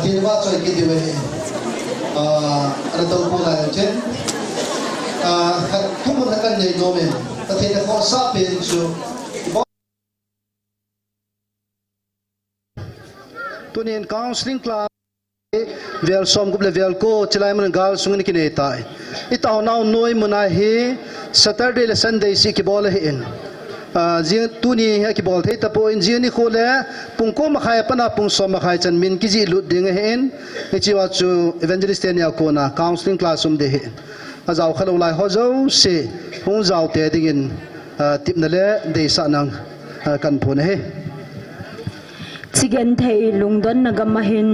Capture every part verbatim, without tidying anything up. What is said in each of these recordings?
Pathen vahchoi kit diu ahi. Ah, ana tou pou lai chen. Ah, khat, thumun khat kan nei nom in. Pathen a khohsah pen chu. Tunin counseling class vel som gup le vel ko, chilai mun gal sungin kinei tai. I taonau noi mun a hi Saturday le Sunday si kibol ahi in. Ah, jing tuni hi kibol thei tapon, jing nikho le pung ko makhai a pat a pung som makhai chan min kijih lut ding ahi in. Hiche a chu evangelist teni a kona counseling class um ding ahi in. Ajao khalou lai ho jouse, hung jao te dingin, ah, tipna le deisahna, ah, kan phong ahi. Chigenthei lungdonna gam ahin.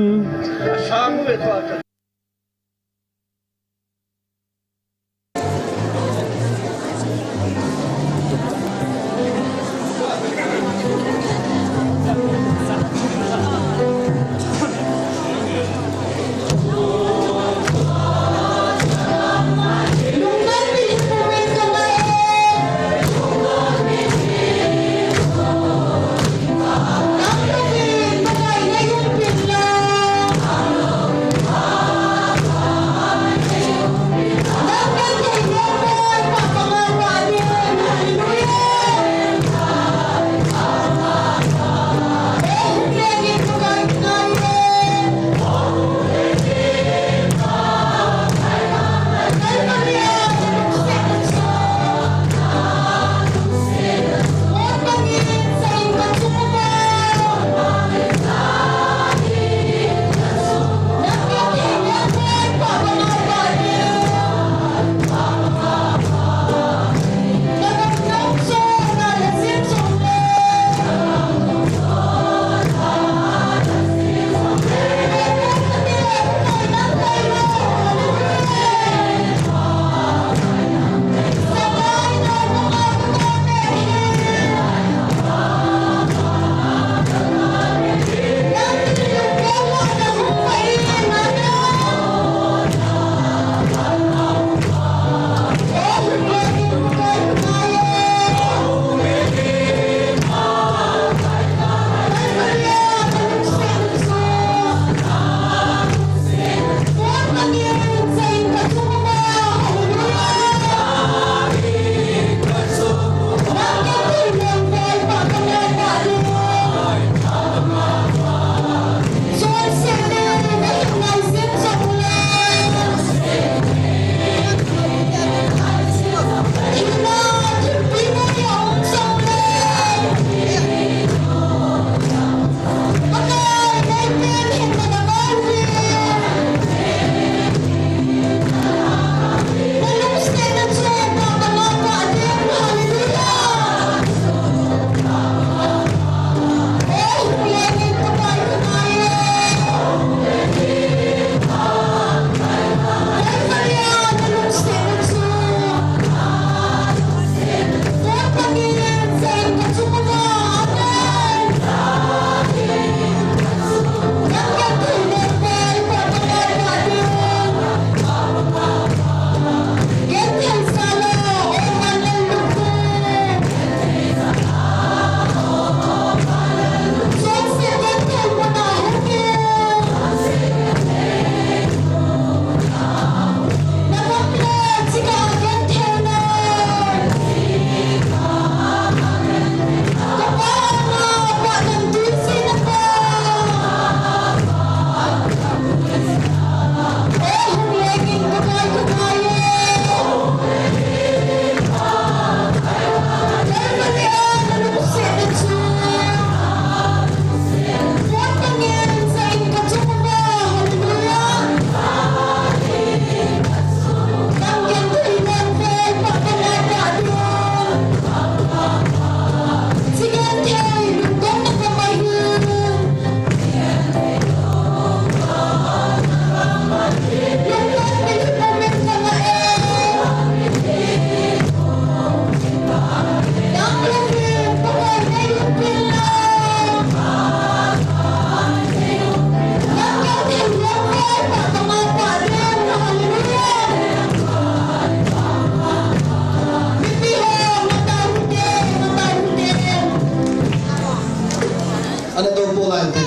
Ana tou pou lai te.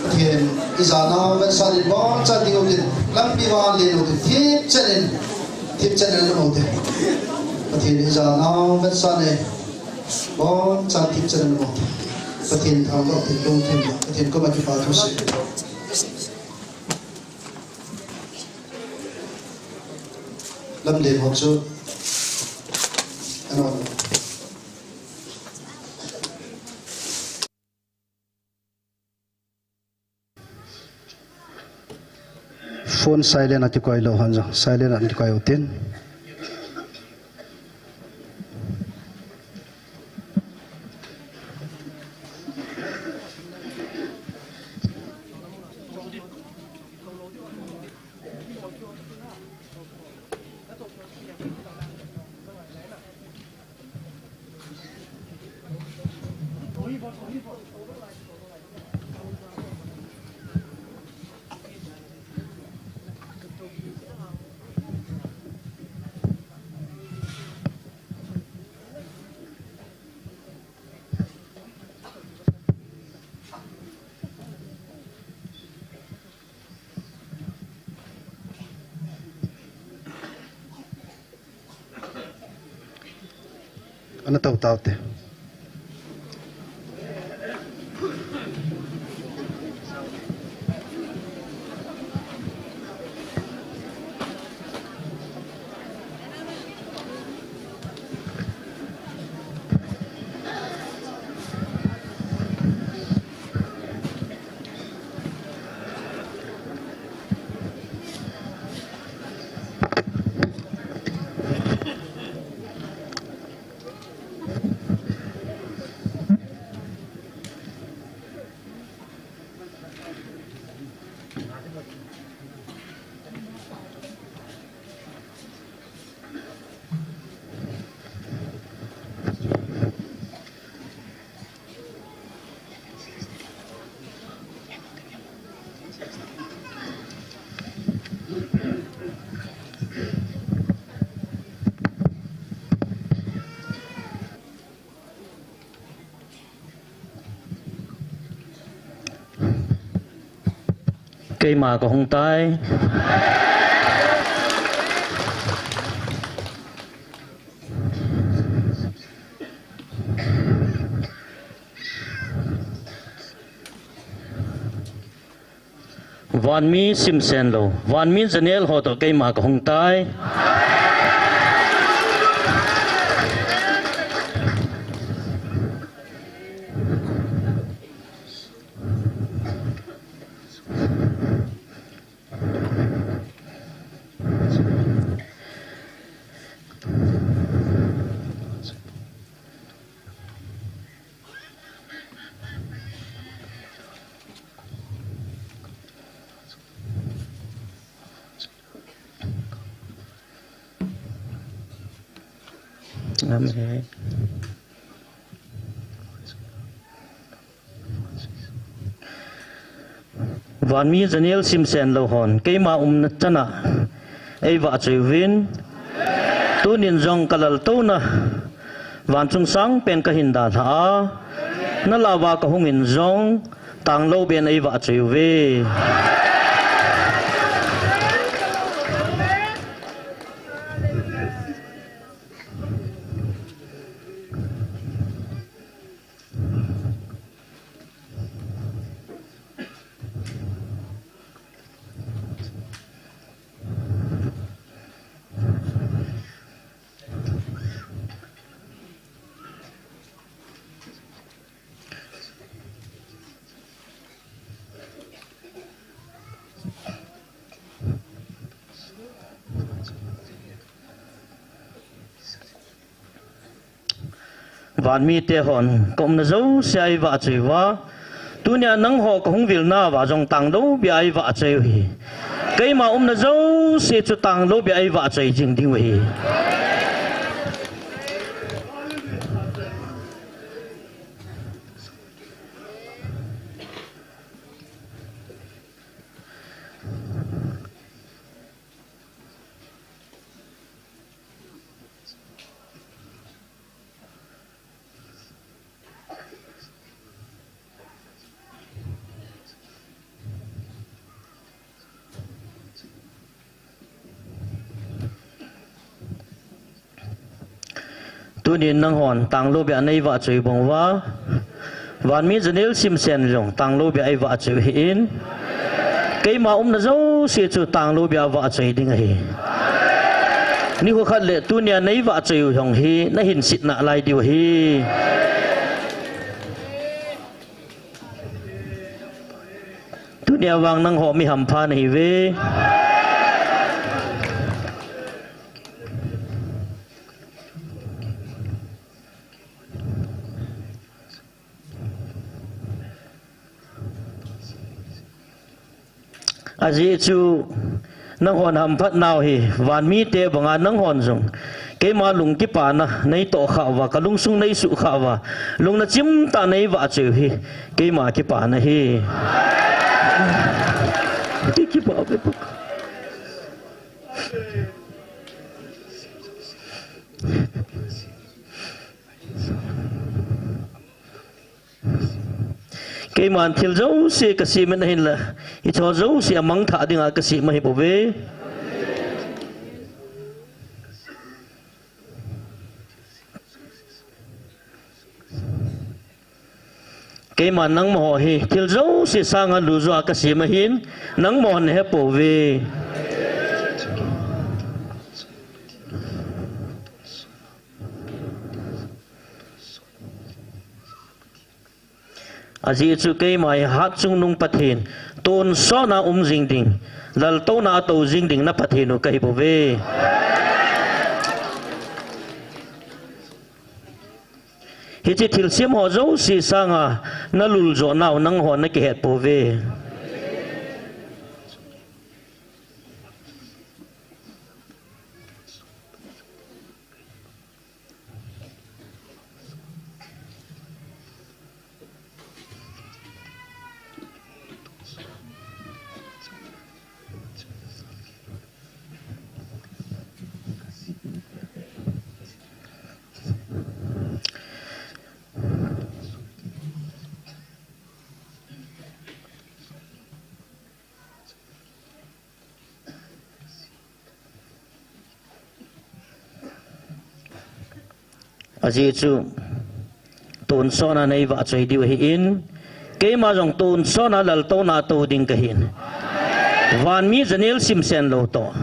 Pathen Ijat nau vetsah in bonchan ding u tin, lampi vang len u tin, thipchen in, thipchen in lam u tin. Pathen ijat nau vetsah in, bonchan thipchen in lam u tin. Pathen thangvah u tin, lungthim, Pathen koma kipa thu sei. Lamlen ho chu, ano. Phone silent a kikoi lou hon jong, silent a kikoi u tin. Ana tou tau te. Keima kahung tai. Vanmi simsen lou, vanmi janel ho toh keima kahung tai. Amen. Vanmi janel simsen lou hon, keima umna chana, eivahchoi uvin. Tunin jong kalaltouna, vanchung sangpen kahin dalha a, nalah uva kahungin jong, tanglou ben eivahchoi uve. Vanmite hon, kaumna jouse a eivahchoi uva. Tunia nangho kahung vilna uva jong tanglou bia eivahchoi u ahi. Keima umna jouse chu tanglou bia eivahchoi jing ding u ahi. Tunin nanghon tangloubia nei vahchoi bang uva, vanmi Janel Simsen jong tangloubia eivahchoi u ahin, keima umna jouse chu tangloubia vahchoi ding ahi. Nikho khat le tunia nei vahchoi u jong hi nahin sitna lai diu ahi. Tunia vang nangho mi hampha nahiuve. Ajeh chu nanghon hamphat nau hi, vanmite banga nanghon jong keima lung kipana neitoh khah uva, kalungsung neisuh khah uva, lungna chimtah neivahchoi u hi keima kipana ahi. Kipah ve. Keiman thil jouse kasem in ahinla, hicheho jouse amangthah dinga kasem ahibouve. Keiman nangmaho hi thil jouse sanga lujoa kasem ahin, nangmahon nahepouve. Ajeh chu keima hi Hatchungnung Pathen tonsotna um jing ding, laltouna a tou jing ding na Pathen u kahibouve. Hiche thilsem ho jouse sanga nalul johnau nanghon nakihetpouve. Ajeh chu tonsotna neivahchoi diu ahin, keima jong tonsotna laltouna tou ding kahin, vanmi Janel Simsen lou toh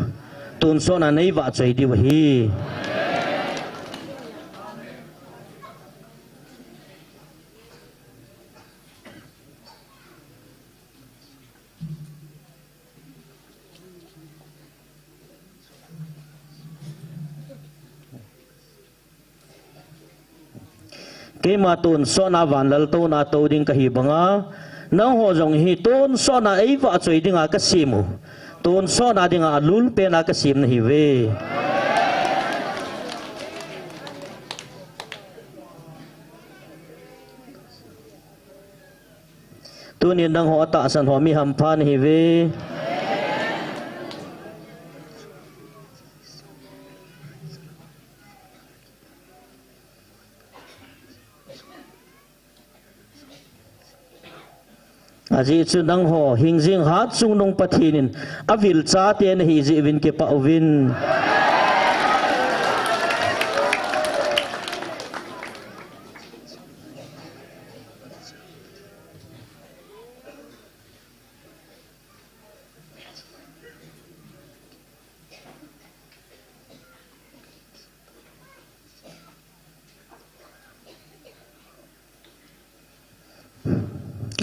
tonsotna neivahchoi diu ahi. Keima tonsotna vanlaltouna tou ding kahi banga, nangho jong hi tonsotna eivahchoi dinga kasem u, tonsotna dinga alulpena kasem nahiuve. Tunin nangho atahsan ho mi hampha nahiuve. Ajeh chu nangho hingjing Hatchungnung Pathen in avilchate nahijeh uvin kipah uvin.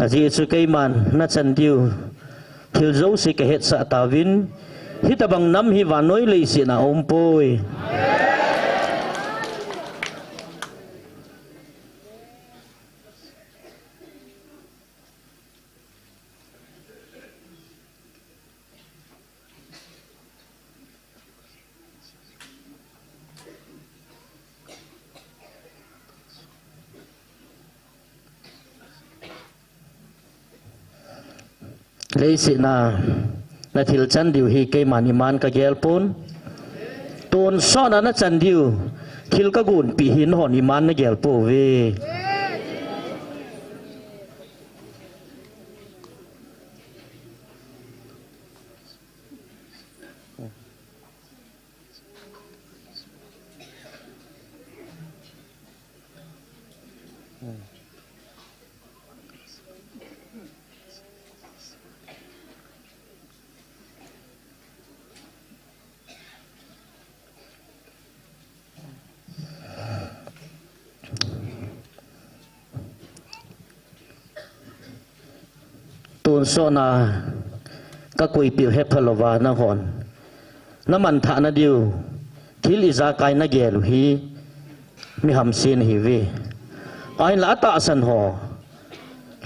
Ajeh chu keiman nachan diu thil jouse kahetsah tauvin, hitobang nam hi vannoi leiset a aumpoi. Leiset a nathil chan diu hi keiman iman kagelpon. Tonsotna nachan diu thil kagonpeh hi nanghon iman nagelpouve. Tonsotna kakoipeh u hepha louva nanghon namanthah nadiu thil ijakai nagel u hi mi hamsen ahiuve. Ahinla atahsan ho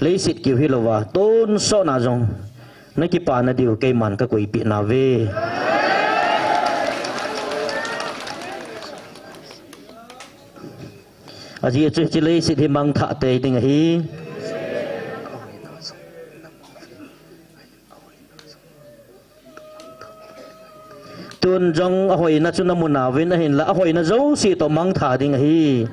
leiset keu hilouva tonsotna jong nakipa nadiu keiman kakoipeh nauve. Ajeh chu hiche leiset hi mangthah tei ding ahi. Tun jong ahoina chu namu nauvin ahinla ahoina jouse toh mangthah ding ahi.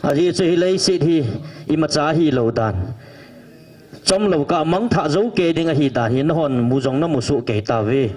Ajeh chu hi leiset hi imacha hilou dan, chomlou kah mangthah jou kei ding ahi dan hi nanghon mu jong namu soh kei tauve.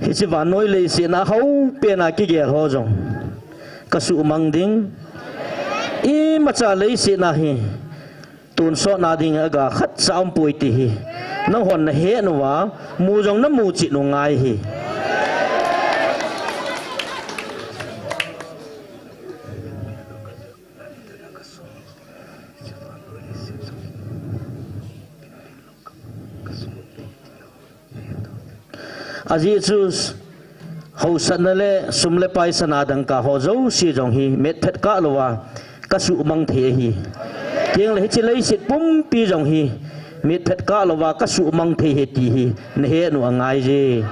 Hiche vannoi leisetna hao pena kigel ho jong kasuhmang ding. Imacha leisetna hi tonsotna ding aga khatcha aumpoi ti hi nanghon nahet uva, mu jong namu cheh u ngai ahi. Ajeh chu hausatna le sum le pai sana dangka ho jouse jong hi mitphet kah louva kasuhmang thei ahi. Tengle hiche leiset pumpi jong hi mitphet kah louva kasuhmang thei ahi ti hi nahet u angaiye.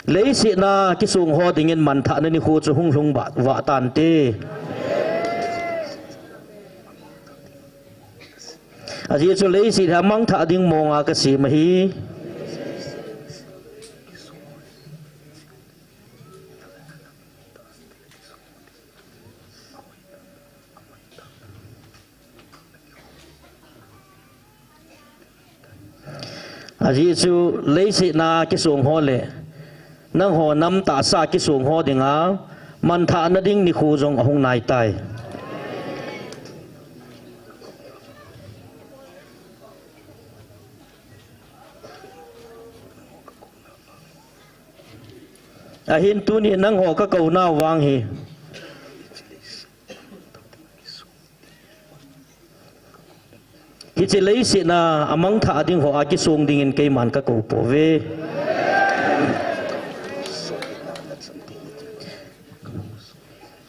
Leisetna kisong ho dingin manthahna nikho chu hung lhung vah, vah tante. Ajeh chu leiset hi amangthah ding monga kasem ahi. Ajeh chu leisetna kisong ho le nangho nam tahsa kisong ho dinga manthahna ding nikho jong ahung naitai. Ahin tuni nangho kakounau vang hi hiche leisetna amangthah ding hoa kisong dingin keiman kakou pouve.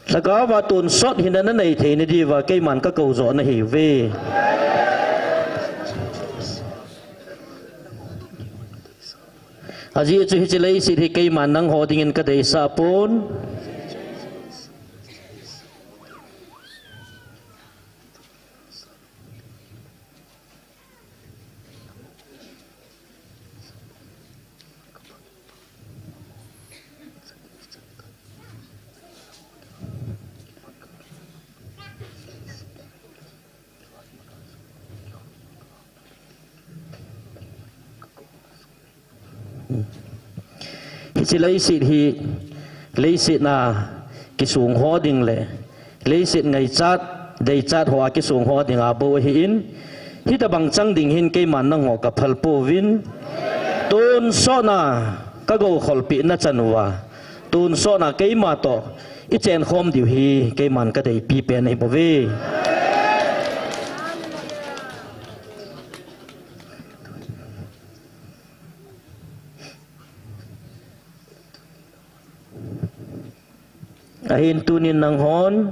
Lhagaova tonsot hina nanei theina diuva keiman kakou joh nahiuve. Ajeh chu hiche leiset hi keiman nangho dingin kadeisah pon. Hiche leiset hi, leisetna kisong ho ding le leiset ngaichat, deichat hoa kisong ho dinga bou ahin, hitobang chang ding hin keiman nangho kaphal pouvin, tonsotna kakou kholpeh nachan uva, tonsotna keima toh ichenkhom diu hi keiman kadeipi pen ahibouve. Ahin tunin nanghon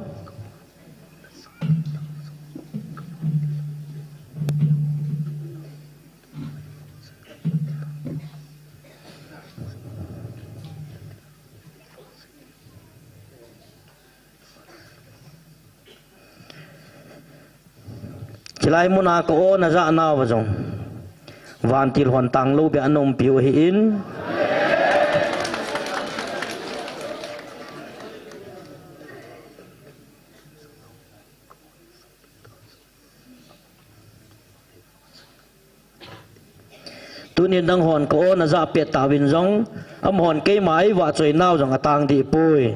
Hilai muna ka-o najah nauva jong vantil hon tanglou beh a naumpiu ahin. Tunin nanghon ka-o najah pet tauvin jong, amahon keima eivahchoi nau jong atang dehpoi.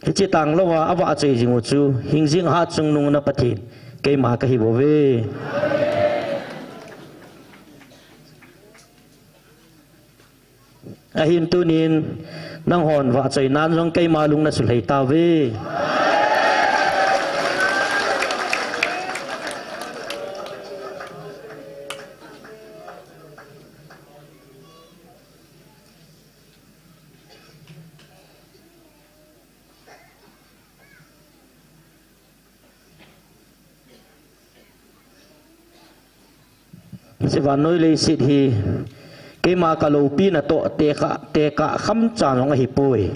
Hiche tanglouva avahchoi jing u chu hingjing hatchungnung na Pathen keima kahibouve. Ahin tunin nanghon vahchoi nan jong keima lung nasuhlhei tauve. Hiche vannoi leiset hi keima kaloupina toh tekah, tekah khamcha jong ahipoi.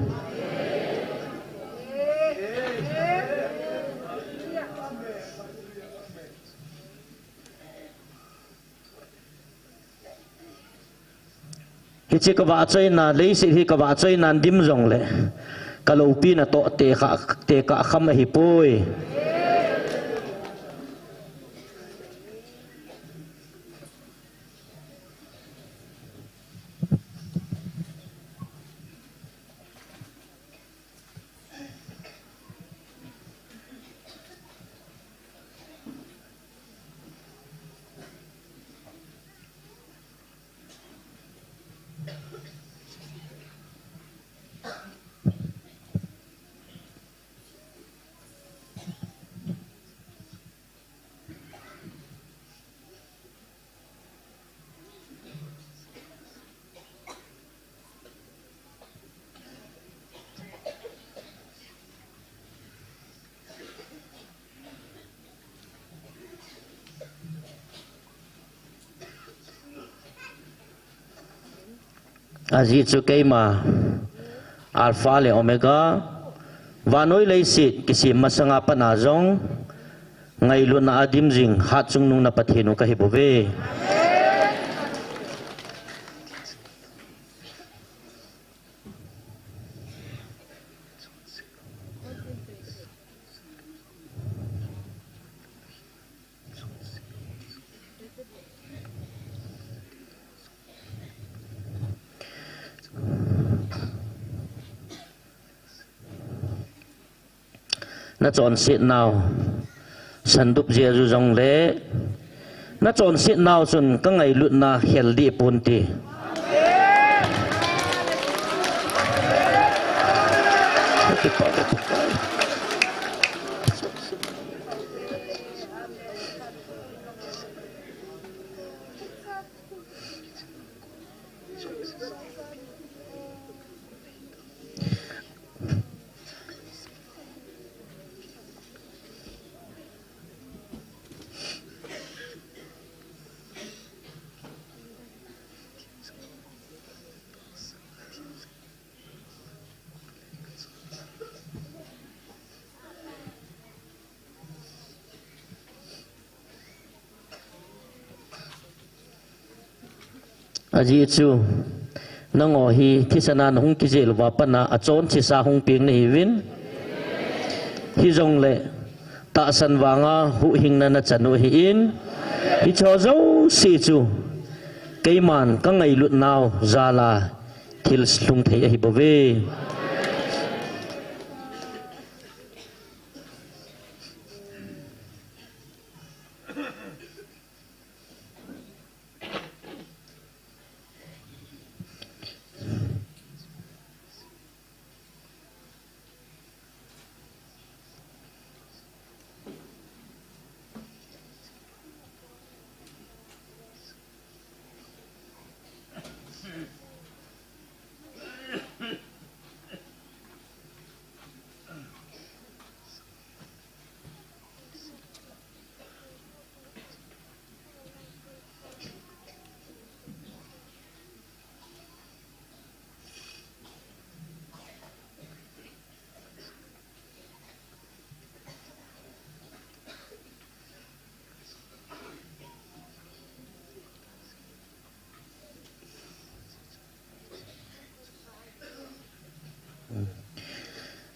Hiche kavahchoina, leiset hi kavahchoina dim jongle kaloupina toh tekah, tekah kham ahipoi. Ajeh chu keima Alpha le Omega, vannoi leiset kisem masanga pat a jong ngailutna a dim jing hatchungnung na Pathen u kahibouve. Nachonset nau sandup jeh a chu jongle, nachonset nau chun kangailutna hel deh ponte. Ajeh chu, nangho hi thisan a nahung kijel uva pat a achonse sa hung peng nahiuvin. Hijongle, tahsan vanga huhhingna nachan u ahin, hicheho jouse chu keiman kangailut nau jal a thil lhung thei ahibouve.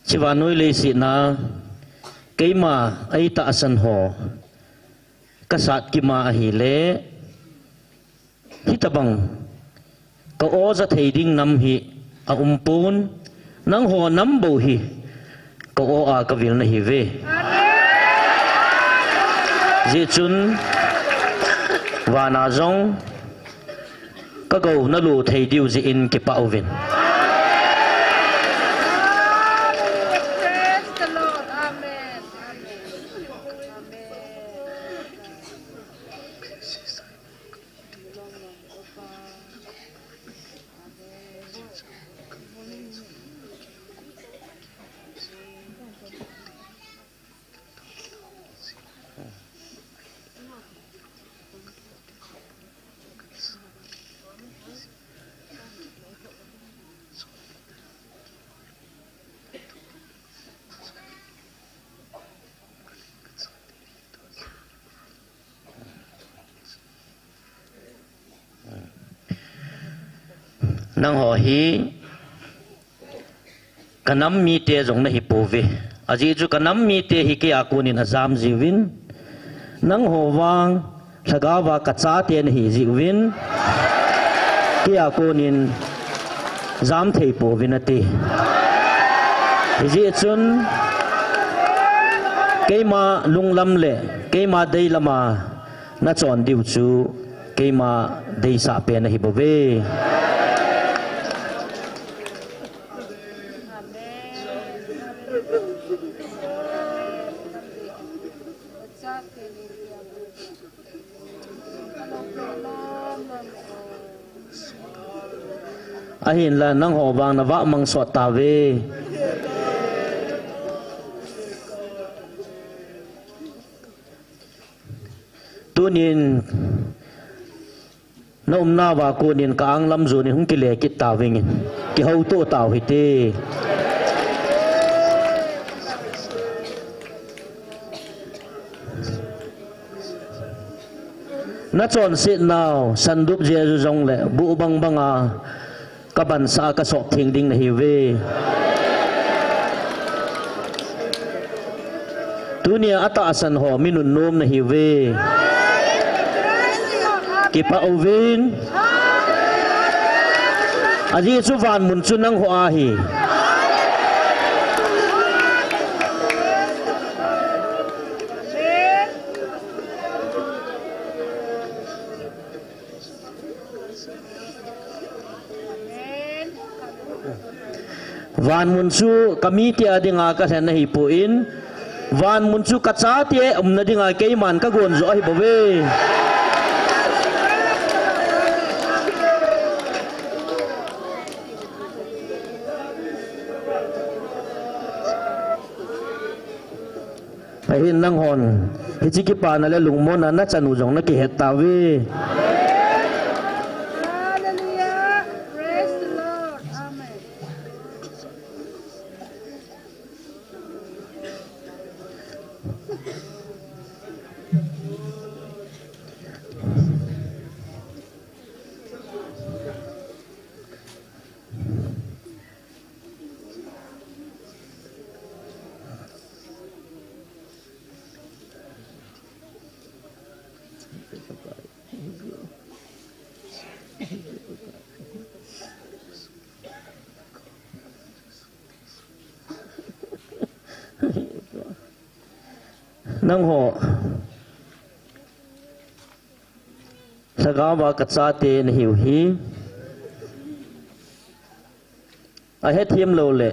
Hiche vannoi leiset a keima a itahsan ho kasat kima ahile, hitabang ka-o ja thei ding nam hi aumpon, nangho nam bou hi ka-o a kavil nahiuve. Hijeh chun vana jong kagou nalu thei diu jeh in kipah uvin. Nangho hi kanam mite jong nahipouve. Ajeh chu kanam mite hi keia konin ajam jiuvin. Nangho vang lhagaova kachate nahi jiuvin. Keia konin jam thei pouvin ati. Hijeh chun keima lunglam le keima deilama nachon diu chu keima deisah pen ahibouve. Ahinla nangho vang navahmang sot tauve. Tunin naumnauva konin ka-ang lam jonin hung kile kit tauvingin, kihouto tau hite. Nachonset nau sandup jeju jongle buh bangbanga kabansah a kasop theng ding nahiuve. Tunia atahsan ho mi nunnom nahiuve. Kipah uvin. Ajeh chu vanmun chu nangho a ahi. Vanmun chu kamite a dinga kalhen ahipon, vanmun chu kachate umna dinga keiman kagon joh ahibouve. Ahin nanghon hiche kipana le lungmonna nachanu jong nakihet tauve. Hallelujah. Praise the Lord. Amen. Nangho lhagaova kachate nahiu hi. Ahethem loule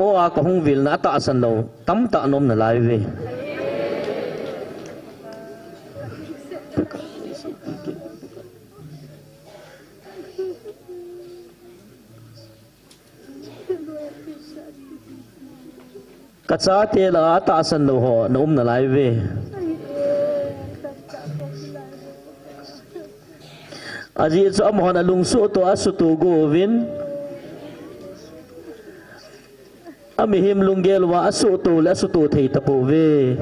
o a kahung vilna atahsan lou tamtah ana um nalaiuve. Kachate lah a atahsan lou ho ana um nalaiuve. Ajeh chu amahon alungsuhto asuhto go uvin, amihem lunggel uva asuhto le asuhto thei tapouve.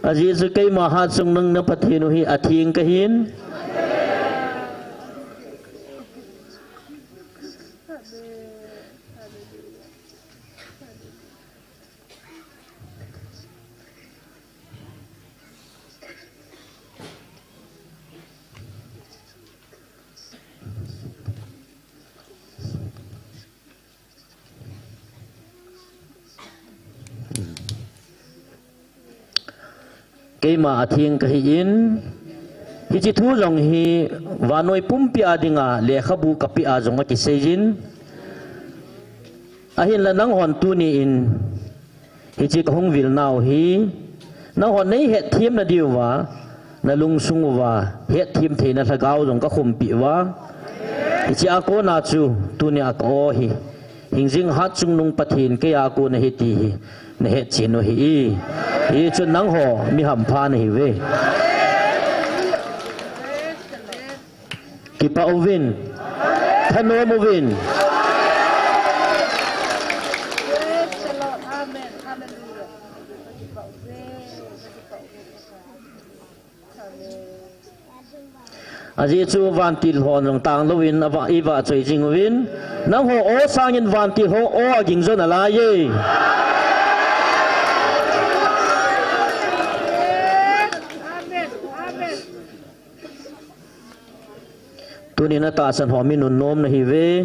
Ajeh chu keima hatchungnung na Pathen u hi atheng kahin. Keima atheng kahin, hiche thu jong hi vannoi pumpi a dinga lekhabu kapeh a jong akiseijin. Ahinla nanghon tuni in hiche kahung vilnau hi, nanghon neihetthem nadiuva, nalungsung uva hetthem theina lhagao jong kakhumpeh uva. Hiche a kona chu tunia ka-o hi hingjing hatchungnung Pathen keiya kon ahi ti hi nahetchen u ahi. Hichun nangho mi hampha nahiuve. Kipah uvin. Thanom uvin. Ajeh chu vantil hon jong tanglouvin ava, ivahchoi jing uvin. Nangho o sangin vantil ho o aging jo nalaiye. Tunin atahsan ho mi nunnom nahiuve.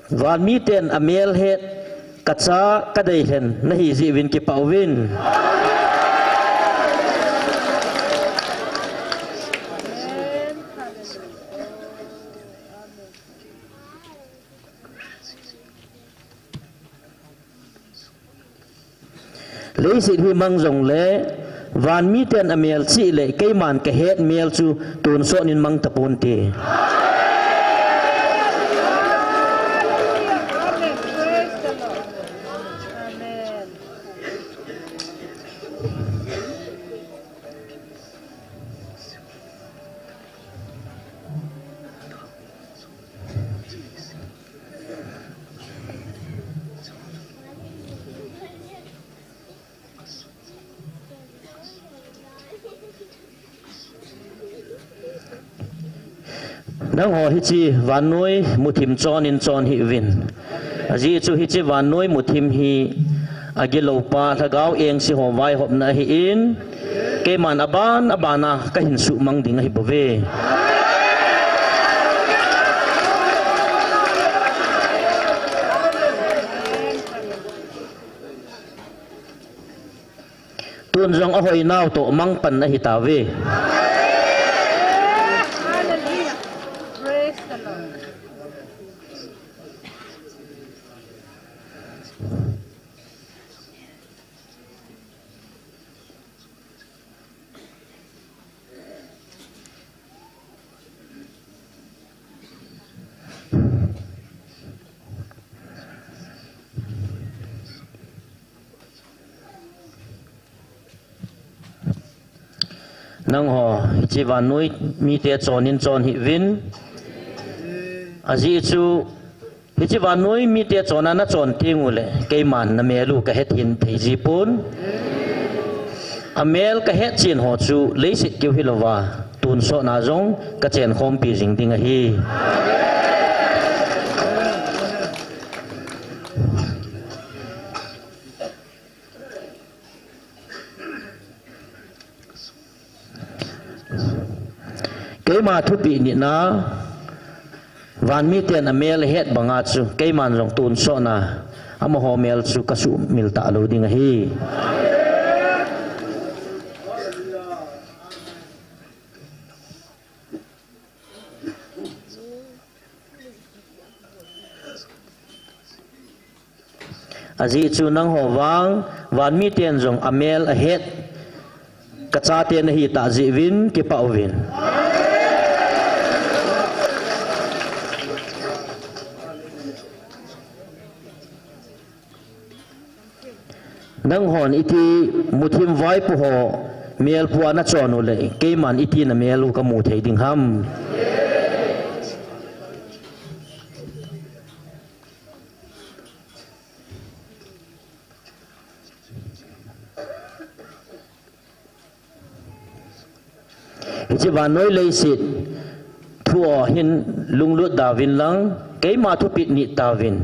Vanmiten amel het, kacha kadeilhen nahi jeh uvin kipah uvin. Leiset hi mang jongle, vanmiten amel chih le keiman kahet mel chu tonsot in mang taponte. Nangho hiche vannoi muthim chonin chon hih uvin. Ajeh chu hiche vannoi muthim hi agiloupa lhagao engse ho vaihopna ahin, keiman aban abana kahin suhmang ding ahibouve. Tun jong ahoinau toh mangpan ahitauve. Hallelujah. Praise the Lord. Nangho hiche vannoi mite chonin chon hih uvin. Ajeh chu hiche vannoi mite chona nachon tenguleh keiman namel u kahet hih thei jipon. Amel kahet chen ho chu leiset keu hilouva tonsot na jong kachenkhompi jing ding ahi. Keima thupeh nina, vanmiten amel ahet banga chu keiman jong tonsot na amaho mel chu kasuhmil talou ding ahi. Ajeh chu nangho vang, vanmiten jong amel ahet, kachate nahitah jeh uvin kipah uvin. Nanghon iti muthim vaipo ho melpua nachon uleh, keiman iti namel u kamu thei ding ham. Hiche vannoi leiset thu ho hin lunglut da uvin lang, keima thupeh ni tauvin.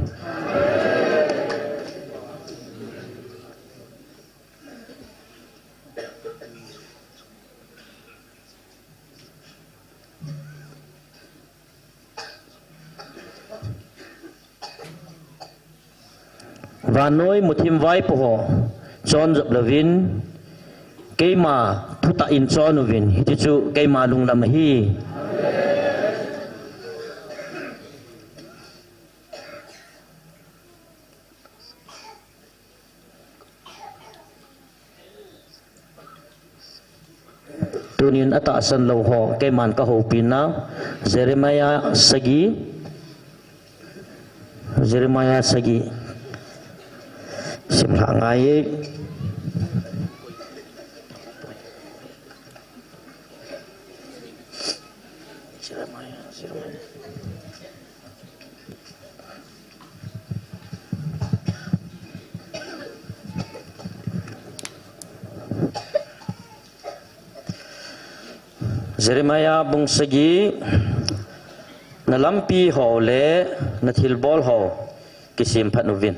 Vannoi muthim vaipo ho, chon jop louvin, keima thutah in chon uvin, hiti chu keima lunglam ahi. Tunin atahsan lou ho, keiman kahoupi na, Jeremiah sagi, Jeremiah sagi. Simlha ngai e. Jeremiah, Jeremiah. Jeremiah bung sagi, na lampi ho le na thilbol ho kisemphat uvin.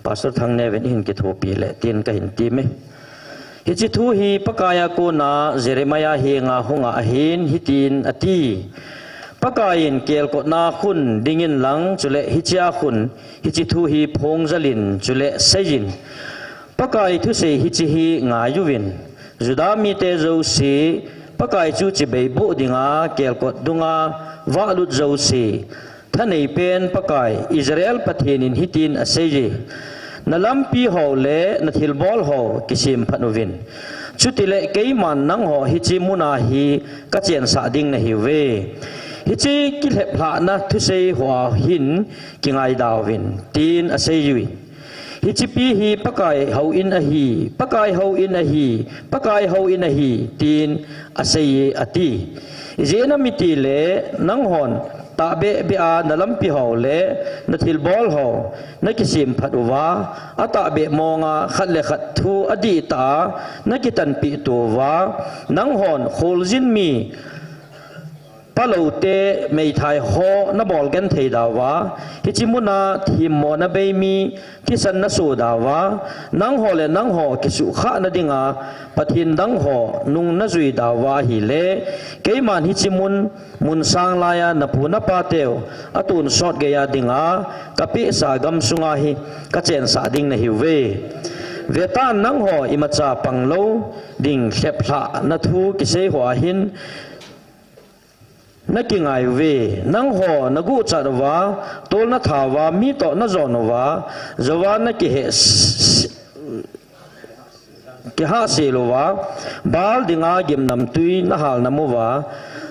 Pastor Thangneo in kithopi le tin kahin time. Hiche thu hi Pakai a kona Jeremiah henga hunga ahin hitin ati. Pakai in kelkotna khun dingin lang chule hichea khun hiche thu hi phongjal in chule seijin. Pakai thusei hiche hi ngai uvin. Judah mite jouse Pakai chu chibai boh dinga kelkot dunga vahlut jouse. Thanei pen Pakai, Israel Pathen in hitin aseiye. Na lampi ho le na thilbol ho kisemphat uvin. Chutile keiman nangho hiche muna hi kachensah ding nahiuve. Hiche kilheplhahna thusei hoa hin kingaidau vin, tin aseiye. Hichepi hi Pakai houin ahi, Pakai houin ahi, Pakai houin ahi, tin aseiye ati. Ijeh inem itile nanghon tahbeh beh a na lampi ho le na thilbol ho na kisemphat uva, atahbeh monga khat le khat thu adihtah a na kitanpeh to uva, nanghon kholjin mi paloute meithai ho na bolgenthei dauva, hiche muna themmona bei mi thisan na so dauva, nangho le nangho kisuhkhahna dinga pathen dang ho nung na jui dauva ahile, keiman hiche mun, mun sang laiya na pu na pateu atonsot geiya dinga kapehsa gamsunga hi kachensah ding nahiuve. Vetan nangho imacha panglou ding lheplhahna thu kisei hoa hin na kingai uve. Nangho na guhchat uva, tol na tha uva, mi toh na jon uva, jouva na kihe s-, s-, kihahsel uva, Baal dinga gimnamtui na halnam uva,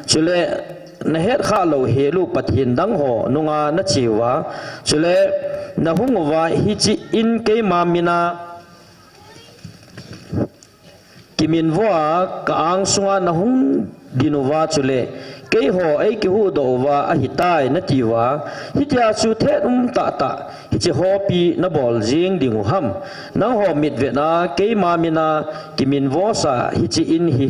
chule na hetkhah lou helu pathen dang ho nunga na che uva, chule na hung uva hiche in keima mina kiminvo a ka angsunga na hung din uva chule, keiho eikihuhdoh uva ahitai na ti uva, hitia chu thet um tahtah hiche hopi na bol jeng ding u ham? Nangho mitvet a keima mina kiminvosa hiche in hi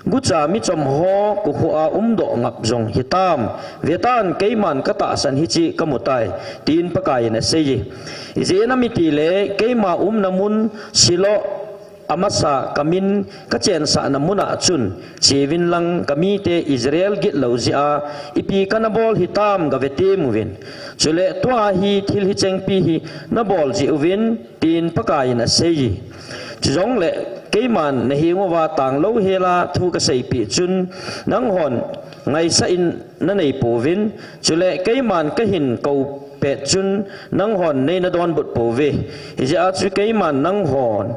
gucha michom ho kokhuh a umdoh ngap jong hitam? Vetan keiman ka tahsan hiche ka mutai, tin Pakai in aseiye. Ijeh inem itile keima umna mun Shiloh amasa ka min ka chensahna muna chun, cheuvin lang ka mite Israel gitlou jeh a ipi kana bol hitam gave tem uvin. Chule tua hi thil hichengpi hi na bol jeh uvin, tin Pakai in aseiye. Chujongle keiman na henguva tanglou hela thu ka seipeh chun, nanghon ngaisah in na nei pouvin, chule keiman ka hin kou pet chun nanghon nei na donbut pouve. Hijeh a chu keiman nanghon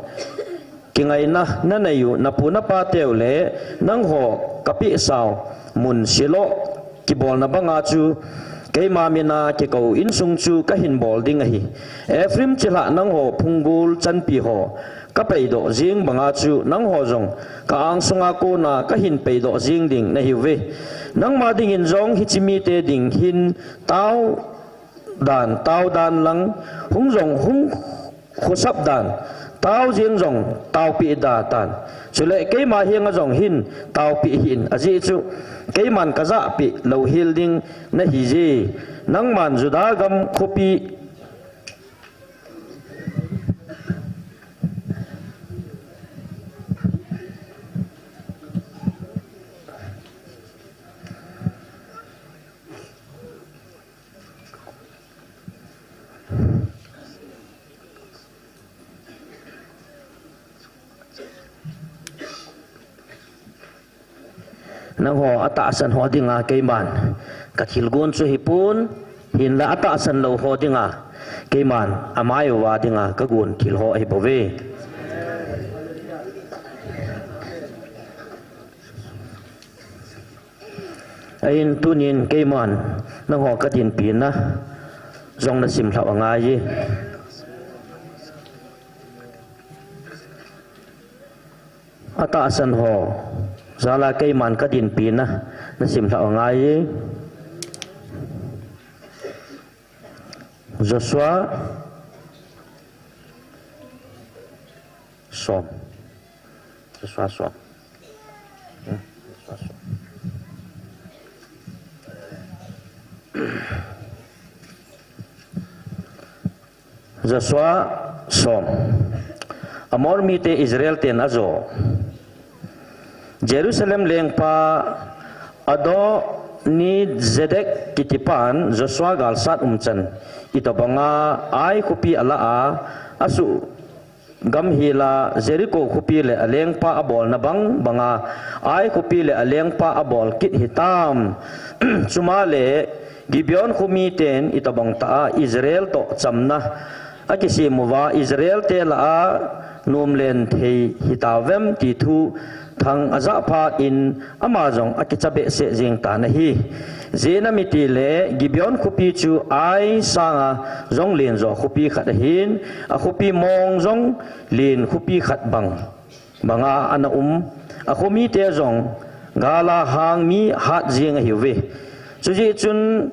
kingaina na nei u na pu na pateu le nangho ka pehsau mun Shiloh kibolna banga chu keima mina kikou insung chu ka hin bol ding ahi. Ephraim chilhah nangho phunggol chanpi ho ka peidoh jeng banga chu nangho jong ka angsunga kona ka hin peidoh jeng ding nahiuve. Nangma dingin jong hiche mite ding hin tao dan, tao dan lang, hung jong hung khosap dan, tao jeng jong taopeh da tan. Chule keima henga jong hin taopeh hih in, ajeh chu keiman kajahpeh louhel ding nahi je. Nangman Juda gam khopi Nangho atahsan ho dinga keiman kathilgon chu hipon, hinla atahsan lou ho dinga keiman amai uva dinga kagon thil ho ahibouve. Ahin tunin keiman nangho kadinpina jong nasim lhah angaiye. Atahsan ho jala keiman kadinpina nasim lhah angaiye. Joshua som. Joshua som. Hmm, Joshua som. Joshua som. Amor mite Israel ten ajo. Jerusalem lengpa Adoni-zedek kitipan Joshua galsat umchan itobanga Ai khopi alah a, asuh gam hela Jericho khopi le alengpa abolna bang banga Ai khopi le alengpa abol kit hitam. Chumale Gibeon kho miten itobang tah a Israel toh chamna akisem uva Israel te lah a nomlen thei hitauvem ti thu thang ajah phat in ama jong akicha behseh jeng tan ahi. Ijeh inem itile Gibeon khopi chu Ai sanga jong lenjo khopi khat ahin, akhopi mong jong len khopi khat bang banga ana um, akho mite jong gala hang mi hat jeng ahiuve. Chujeh chun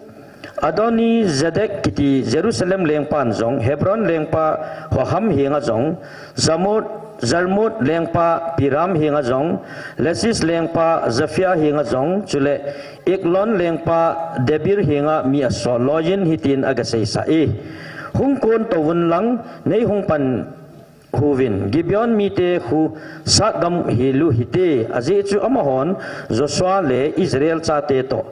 Adoni-zedek kiti Jerusalem lengpan jong, Hebron lengpa Hoham henga jong, Jamut, Jarmut lengpa Piram henga jong, Lachish lengpa Japhia henga jong, chule Eglon lengpa Debir henga mi asol loiyin hitin agaseisah e. Hung kon touvun lang, nei hung pan huvin, Gibeon mite khu satgam helu hite, ajeh chu amahon Joshua le Israel chate toh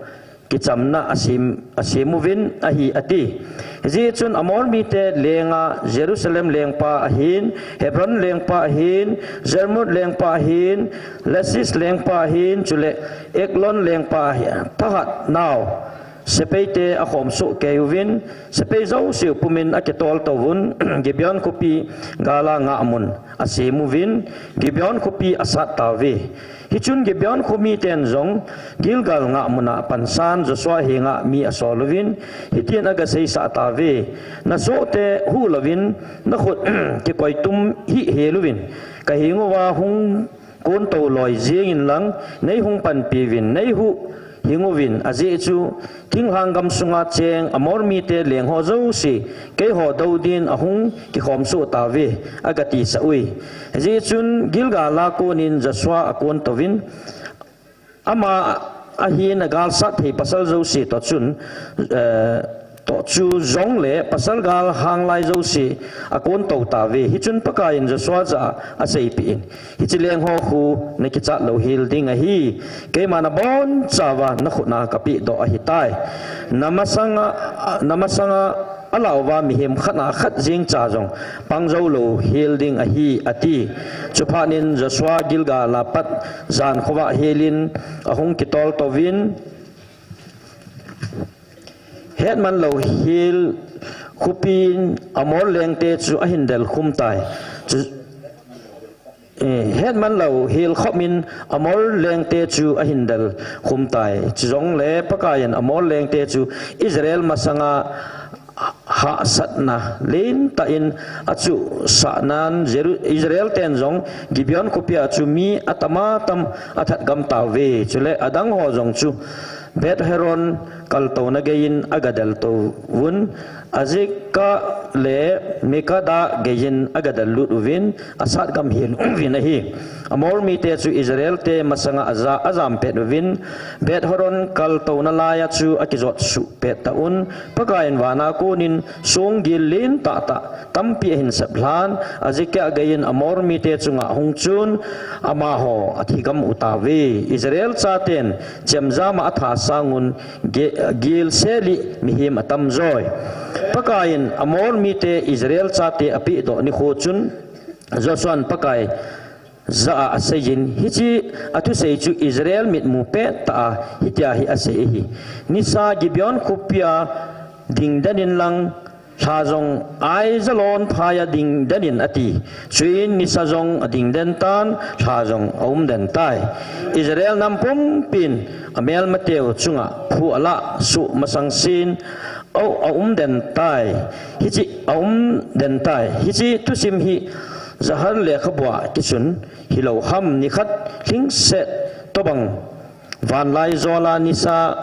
kichamna asem, asem uvin ahi, ati. Hijeh chun Amor mite lenga Jerusalem lengpa ahin, Hebron lengpa ahin, Jarmut lengpa ahin, Lachish lengpa ahin, chule Eglon lengpa ahin, thahat nau sepaite akhomsoh kei uvin, sepai jouseu pumin akitol touvun, Gibeon khopi gala ngahmun asem uvin, Gibeon khopi asat tauve. Hichun Gibeon kho miten jong Gilgal ngahmuna pansan Joshua henga mi asol uvin, hitin agaseisah tauve. Nasohte huh louvin, nakhut kikoi tum hih hel uvin, kahenguva hung kon tou loi jengin lang, nei hung panpiuvin, nei huh hing uvin, ajeh chu thinglhang gam sunga cheng Amor mite lengho jouse keiho dou din ahung kikhomsoh tauve, agatisah uve. Hijeh chun Gilgal a konin Joshua akon touvin, ama ahin agalsat thei pasal jouse toh chun, eh, toh chu jongle pasal gal hanglai jouse akon tou tauve. Hichun Pakaiyin Joshua jah a aseipeh in, hiche lengho khu nakichat louhel ding ahi. Keiman abonchauva nakhutna kapehdoh ahitai. Namasanga, namasanga alah uva mihem khatna khat jengcha jong pangjou louhel ding ahi, ati. Chuphatnin Joshua Gilgal a pat jan khovah helin ahung kitol touvin, hetman louhel khopin Amor lengte chu ahin delkhum tai. Chu, eh, hetman louhel khopin Amor lengte chu ahin delkhum tai. Chujongle Pakaiyin Amor lengte chu Israel masanga hahsatna lentah in achuhsahnan, Jeru-, Israel ten jong Gibeon khopia chu mi atam atam athat gam tauve. Chule adangho jong chu Beth-horon kaltouna geiyin agadel tou vun, Azekah le Makkedah geiyin agadel lut uvin, asat gam hel uvin ahi. Amor mite chu Israelte masanga aja-, ajam pet uvin, Beth-horon kaltouna laiya chu akijot suh pet ta un, Pakaiyin vana konin songgil lentah tah tampi ahin sep lhan, Azekah geiyin Amor mite chunga ahung chun, amaho athi gam u tauve. Israel chaten chemjama atha sangun ge-, gilsel lih mihem atam joi. Pakaiyin Amor mite Israel chate apehdoh nikho chun Joshua'n Pakai jah a aseiyin, hiche athusei chu Israel mitmu pettah a hitia hi asei ahi. Nisa Gibeon khopia dingden inlang, lha jong Aijalon phaiya dingden in ati. Chuin nisa jong adingden tan, lha jong aumden tai. Israel nam pumpin amelmateu chunga phu alah suh masang sin, a, aumden tai. Hiche aumden tai. Hiche thusim hi Zahar lekhabua kisun hilou ham, nikhat lhingset tobang vanlai jola nisa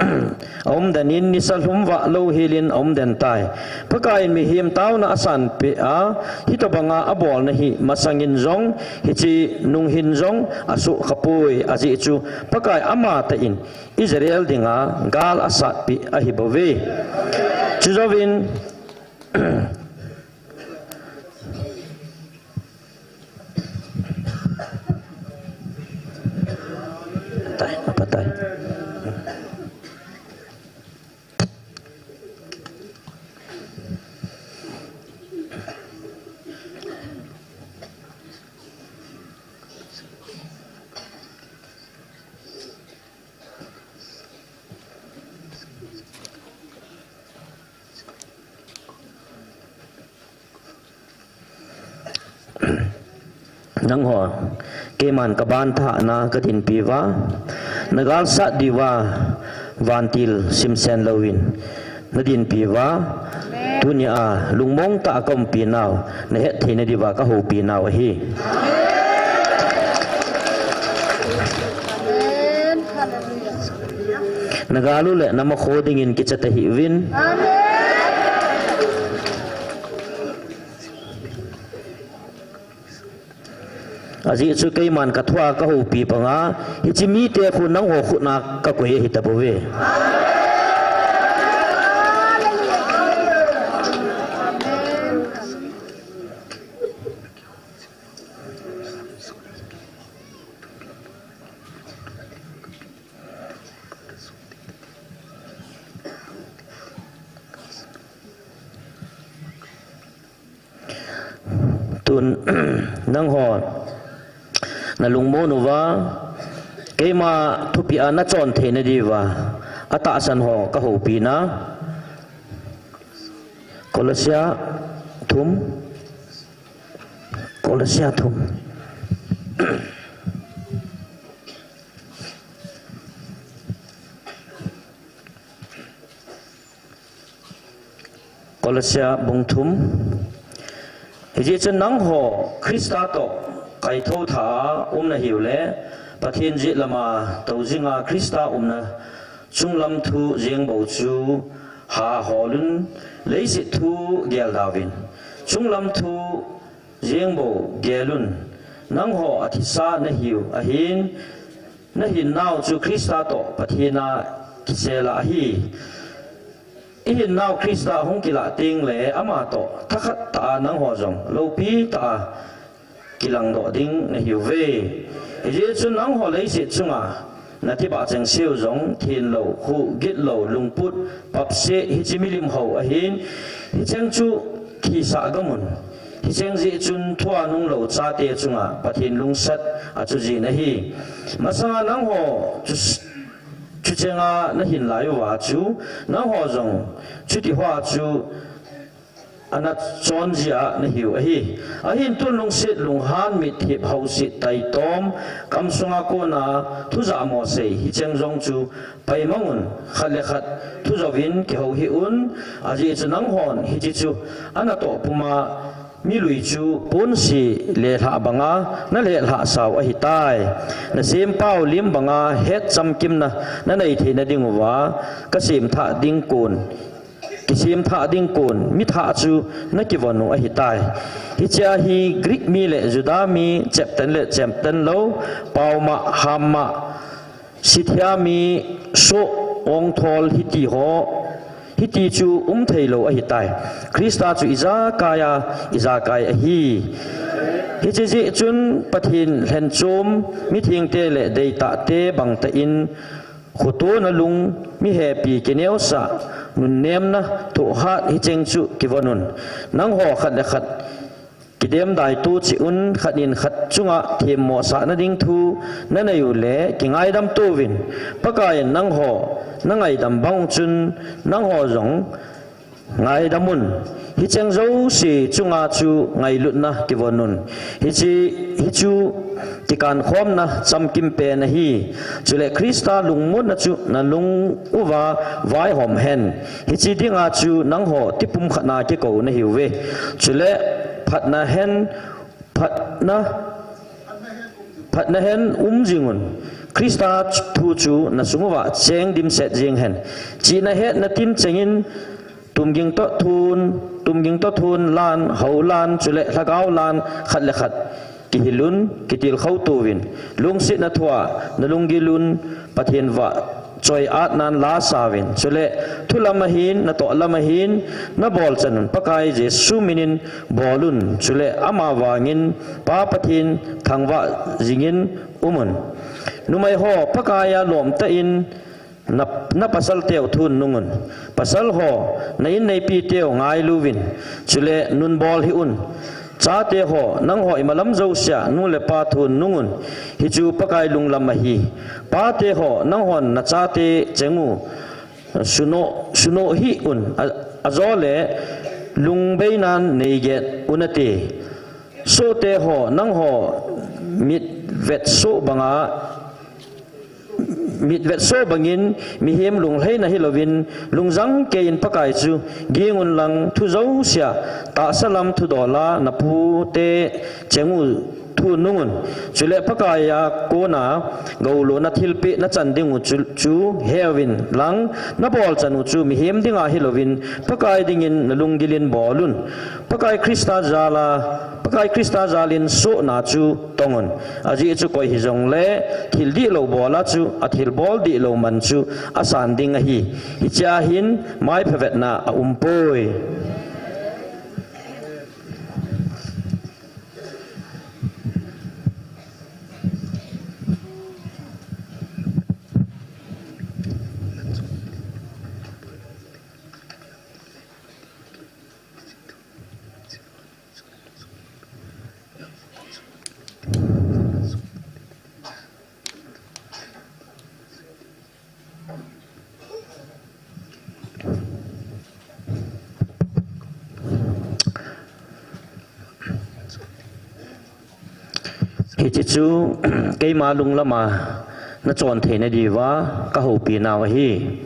aumden in, nisa lhumvah lou helin aumden tai. Pakaiyin mihem taona asanpeh a, hitobanga abolna hi masangin jong, hiche nunghin jong asoh khapoi, ajeh chu Pakai amatah in Israel dinga gal asatpeh ahibouve. Chujouvin Nangho, keiman kaban thahna kadinpi uva, nagalsat diuva vantil simsen louvin nadinpi uva, tunia lungmong tah a kaumpi nau, nahet theina diuva kahoupi nau ahi. Nagal u le namakho dingin kicha tahih uvin. Ajeh chu keiman kathua kahoupi banga, hiche mite khu nangho khutna kakoi ahitabouve. Tun, nangho nalungmon uva, keima thupia nachon theina diuva atahsan ho kahoupina. Kolose thum. Kolose thum. Kolose bung thum. Hijeh chun nangho Christa toh kaithou tha a um nahiu le, Pathen jet lama tou jinga Christa umna chunglam thu jengbou chu ha holun, leiset thu geldauvin. Chunglam thu jengbou gelun, nangho athisa nahiu ahin, nahinnau chu Christa toh Pathen a kisela ahi. Ihinnau Christa hung kilah tengle ama toh thakhat tah a nangho jong loupi tah a kilangdoh ding nahiuve. Hijeh chun nangho leiset chunga natibah chengseu jong thenlou, khuh gitlou, lungput papse hiche milim hou ahin, hicheng chu thisah gamun. Hicheng jeh chun thua nunglou chate chunga Pathen lungset achujin ahi. Masanga nangho chu, chuchenga nahin lai uva chu, nangho jong chuti hoa chu ana chon jia nahiu ahi. Ahin tun lungset lunghan, mit hip, houset, taitom, kamsunga kona thu jamo sei, hicheng jong chu paimangun, khat le khat thu jouvin kihou hih un. Ajeh chu nanghon hiche chu anatoh puma milui chu ponsi lelhah banga nalelhah sau ahitai. Nasempau lim banga het chamkimna nanei theina dinguva kasemthah ding kon, kisemthah ding kon mithah chu nakivon u ahitai. Hichea hi Greek mi le Juda mi cheptan le cheptan lou, paoma, hamma, sithia mi, soh, ongthol hiti ho, hiti chu umtheilou ahitai. Christa chu ijakaiya ijakai ahi. Hiche jeh chun Pathen lhenchom, mithengte le deitahte bangtah in, khotona lung, mihepi kineosah, nunnemna, thohhat hicheng chu kivon un. Nangho khat le khat kidemdai tocheh un, khat in khat chunga themmo sahna ding thu nanei ule kingaidam touvin. Pakaiyin nangho nangaidam bang chun nangho jong ngaidam un. Hicheng jouse chunga chu ngailutna kivon un. Hiche, hichu kikankhomna chamkim pen ahi. Chule Christa lungmonna chu nalung uva vaihom hen. Hiche dinga chu nangho tipum khatna kikou nahiuve. Chule phatna hen, phatna, phatna hen umjing un. Christa thu chu nasung uva cheng dimset jeng hen. Chihna hetna tinchengin tumging toh thun, tumging toh thun lan, hou lan, chule lhagao lan, khat le khat kihil un, kitilkhou touvin. Lungsetna thua nalunggil un, Pathen vahchoi-atnan lasauvin. Chule thu lam ahin, natoh lam ahin, nabolchan un Pakai Jesu minin bol un. Chule ama vangin Pa Pathen thangvah jingin um un. Numeiho, Pakaiya lomtah in na, napasalteu thun nung un. Pasalho, na-in neipiteu ngailu uvin. Chule nunbol hih un. Chateho, nangho imalam jousea nu le pa thun nung un. Hichu Pakai lunglam ahi. Pateho, nanghon nachate cheng u sunoh, sunoh hih un. A, ajole lungbeinan neiget unate. Sohteho, nangho mitvetsoh banga, mitvetsoh bangin mihem lunglhaina hilouvin, lungjang keiyin Pakai chu ging unlang, thu jousea tahsa lam thudola napute cheng u thun nung un. Chule Pakaiya kona goulona thilpeh nachan ding u chu, chu heuvin lang, nabolchan u chu mihem dinga hilouvin Pakai dingin nalunggil in bol un. Pakai Christa jala, Pakai Christa jalin sohna chu tong un. Ajeh chu koi hijongle thil dihlou bola chu, athilbol dihlou man chu asan ding ahi. Hichea hin maiphavetna aumpoi. Hiche chu keima lunglama nachon theina diuva kahoupi nau ahi.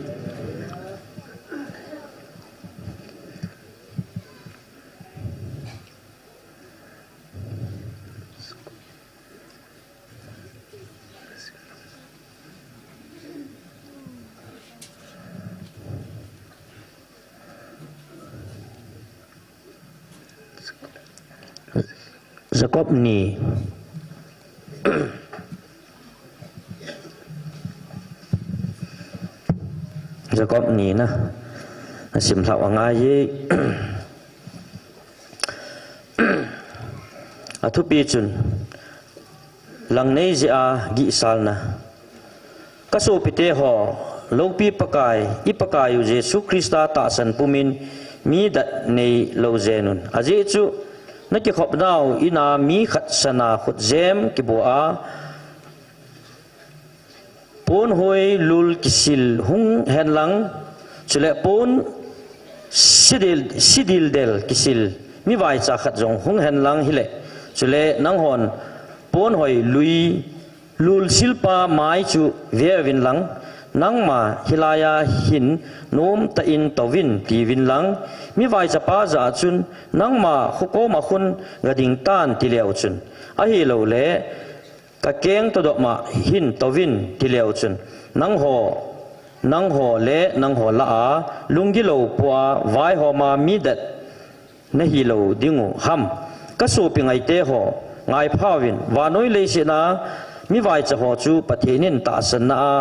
Jacob ni. Jacob ni na. Nasimlhau angaiye. Athupi chun, langnei jeh a gihsalna. Kasopiteho, loupi Pakai, i Pakai u Jesu Christa tahsan pumin mi dat neilou jenun. Ajeh chu, nakikhopnau ina mi khat sana khutjem kibua a, ponhoi lul kisil hung henlang, chule pon sidil, sidildel kisil mivaicha khat jong hung henlang hile, chule nanghon ponhoi lui lul silpa mai chu veuvin lang, Nangma hilaiya hin nomtah in touvin tiuvin lang, mivaichapa jah a chun, nangma khokoma khun gading tan tileu chun, ahilouleh, kakeng todopma hin touvin tileu chun, nangho, nangho le nangho lah a, lunggilou pua vaihoma midet nahilou dingu ham. Kasopi ngaite ho, ngaiphauvin, vannoi leiset a mivaicha ho chu Pathen in tahsanna a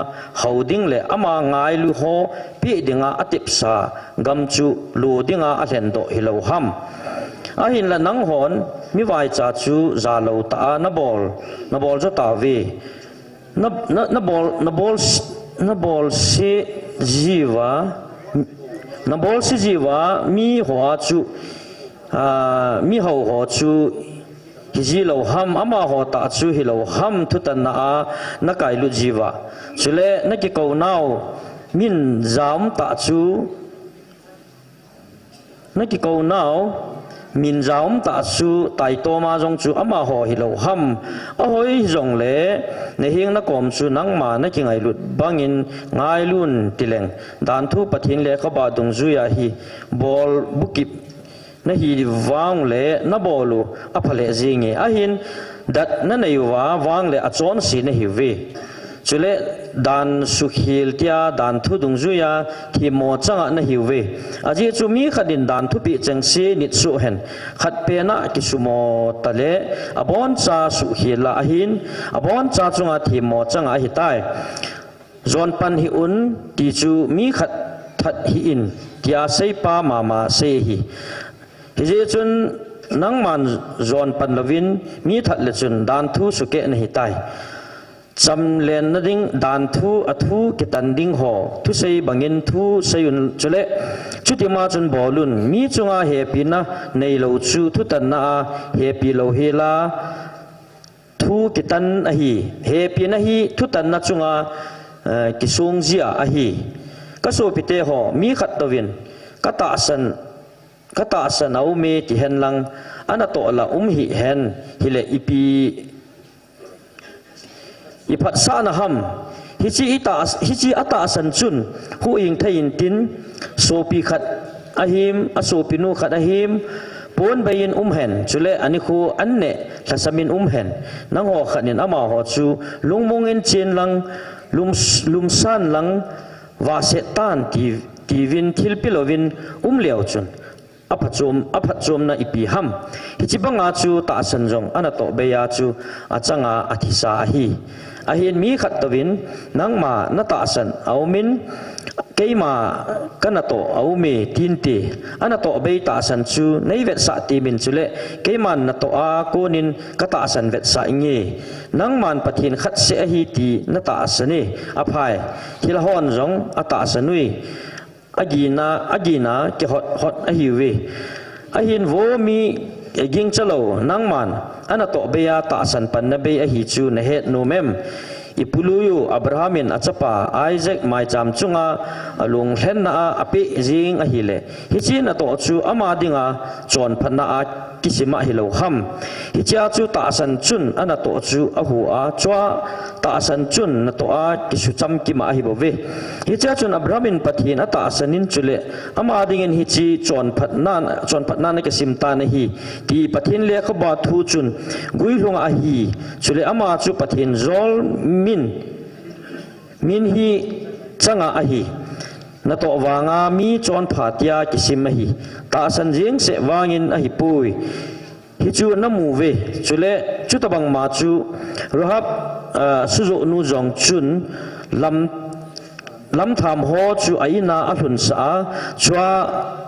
hou ding le ama ngailu ho peh dinga atepsa gam chu lo dinga alhendoh hilou ham. Ahinla nanghon mivaicha chu jalou tah a nabol, nabol jo tauve. Na, na, nabol, nabol, nabolse jiuva, nabolse jiuva miho a chu, a, miho ho chu hijilou ham, amaho tah chu hilou ham thutanna a nakailut jiuva. Chule nakikounau min jaum tah chu, nakikounau min jaum tah chu taitoma jong chu amaho hilou ham. Ahoi hijongle, naheng nakom chu nangma nakingailut bangin ngailun tileng. Danthu Pathen lekhabu dungjuiya hi bol bukip nahi vangle nabol u aphaleh jinge. Ahin dat nanei uva vangle achonse nahiuve. Chule dan sukhel tia danthu dungjuiya themmo changa nahiuve. Ajeh chu mikhat in danthu peh chengse nitsoh hen, khat pena kisumo tale aboncha sukhel a ahin, aboncha chunga themmo changa ahitai. Jonpan hih un ti chu mikhat that hih in tia seipa mama sei ahi. Hijeh chun nangman jonpan louvin mi that le chun danthu sukeh nahitai. Chamlenna ding danthu, athu kitan ding ho thusei bangin thusei un chule, chutima chun bolun, mi chunga hepina neilou chu thutanna a hepi louhela, thu kitan ahi. Hepina hi thutanna chunga, eh, kisung jia ahi. Kasopite ho, mikhat touvin katahsan, katahsan aume tihen lang, anatoh la um hihen, hile ipi iphatsahna ham. Hiche itah, hiche atahsan chun huhhing thei intin, sopi khat ahim, asopinu khat ahim, ponbei in umhen, chule anikho anneh lhasamin umhen. Nangho khat in amaho chu lungmong in chen lang, lum, lumsan lang, vahset tan ti, tiuvin thilpi louvin umleu chun aphatchom, aphatchomna ipi ham. Hiche banga chu tahsan jong anatoh beiya chu achanga athisa ahi. Ahin mikhat touvin nangma natahsan aumin, keima kanatoh aume tinte, anatoh bei tahsan chu neivetsah temin chule, keiman natoh a konin katahsan vetsah inge. Nangman Pathen khatseh ahi ti natahsan e, aphai. Hilahon jong atahsan ui. Agina, agina kihot hot ahiuve. Ahin vo mi gingchalou, nangman anatoh beiya tahsan panna bei ahi chu nahet nom em? Ipului u Abraham in achapa Isaac maicham chunga alunglhenna a apeh jing ahile, hiche natoh chu ama dinga chonphatna a kisima hilou ham. Hichea chu tahsan chun anatoh chu ahu a, chua tahsan chun natoh a kisucham kima ahibouve. Hichea chun Abraham in Pathen atahsan in chule, ama dingin hiche chonphatna, chonphatna ana kisim tan ahi, ti Pathen lekhabua thu chun guilhunga ahi. Chule ama chu Pathen jol min, min hi changa ahi. Natoh vanga mi chonpha tia kisim ahi. Tahsan jengseh vangin ahipoi. Hichu namu uve. Chule, chutabang ma chu Rahab, ah, sujohnu jong chun lam, lamtham ho chu a-in a alhunsah a, chua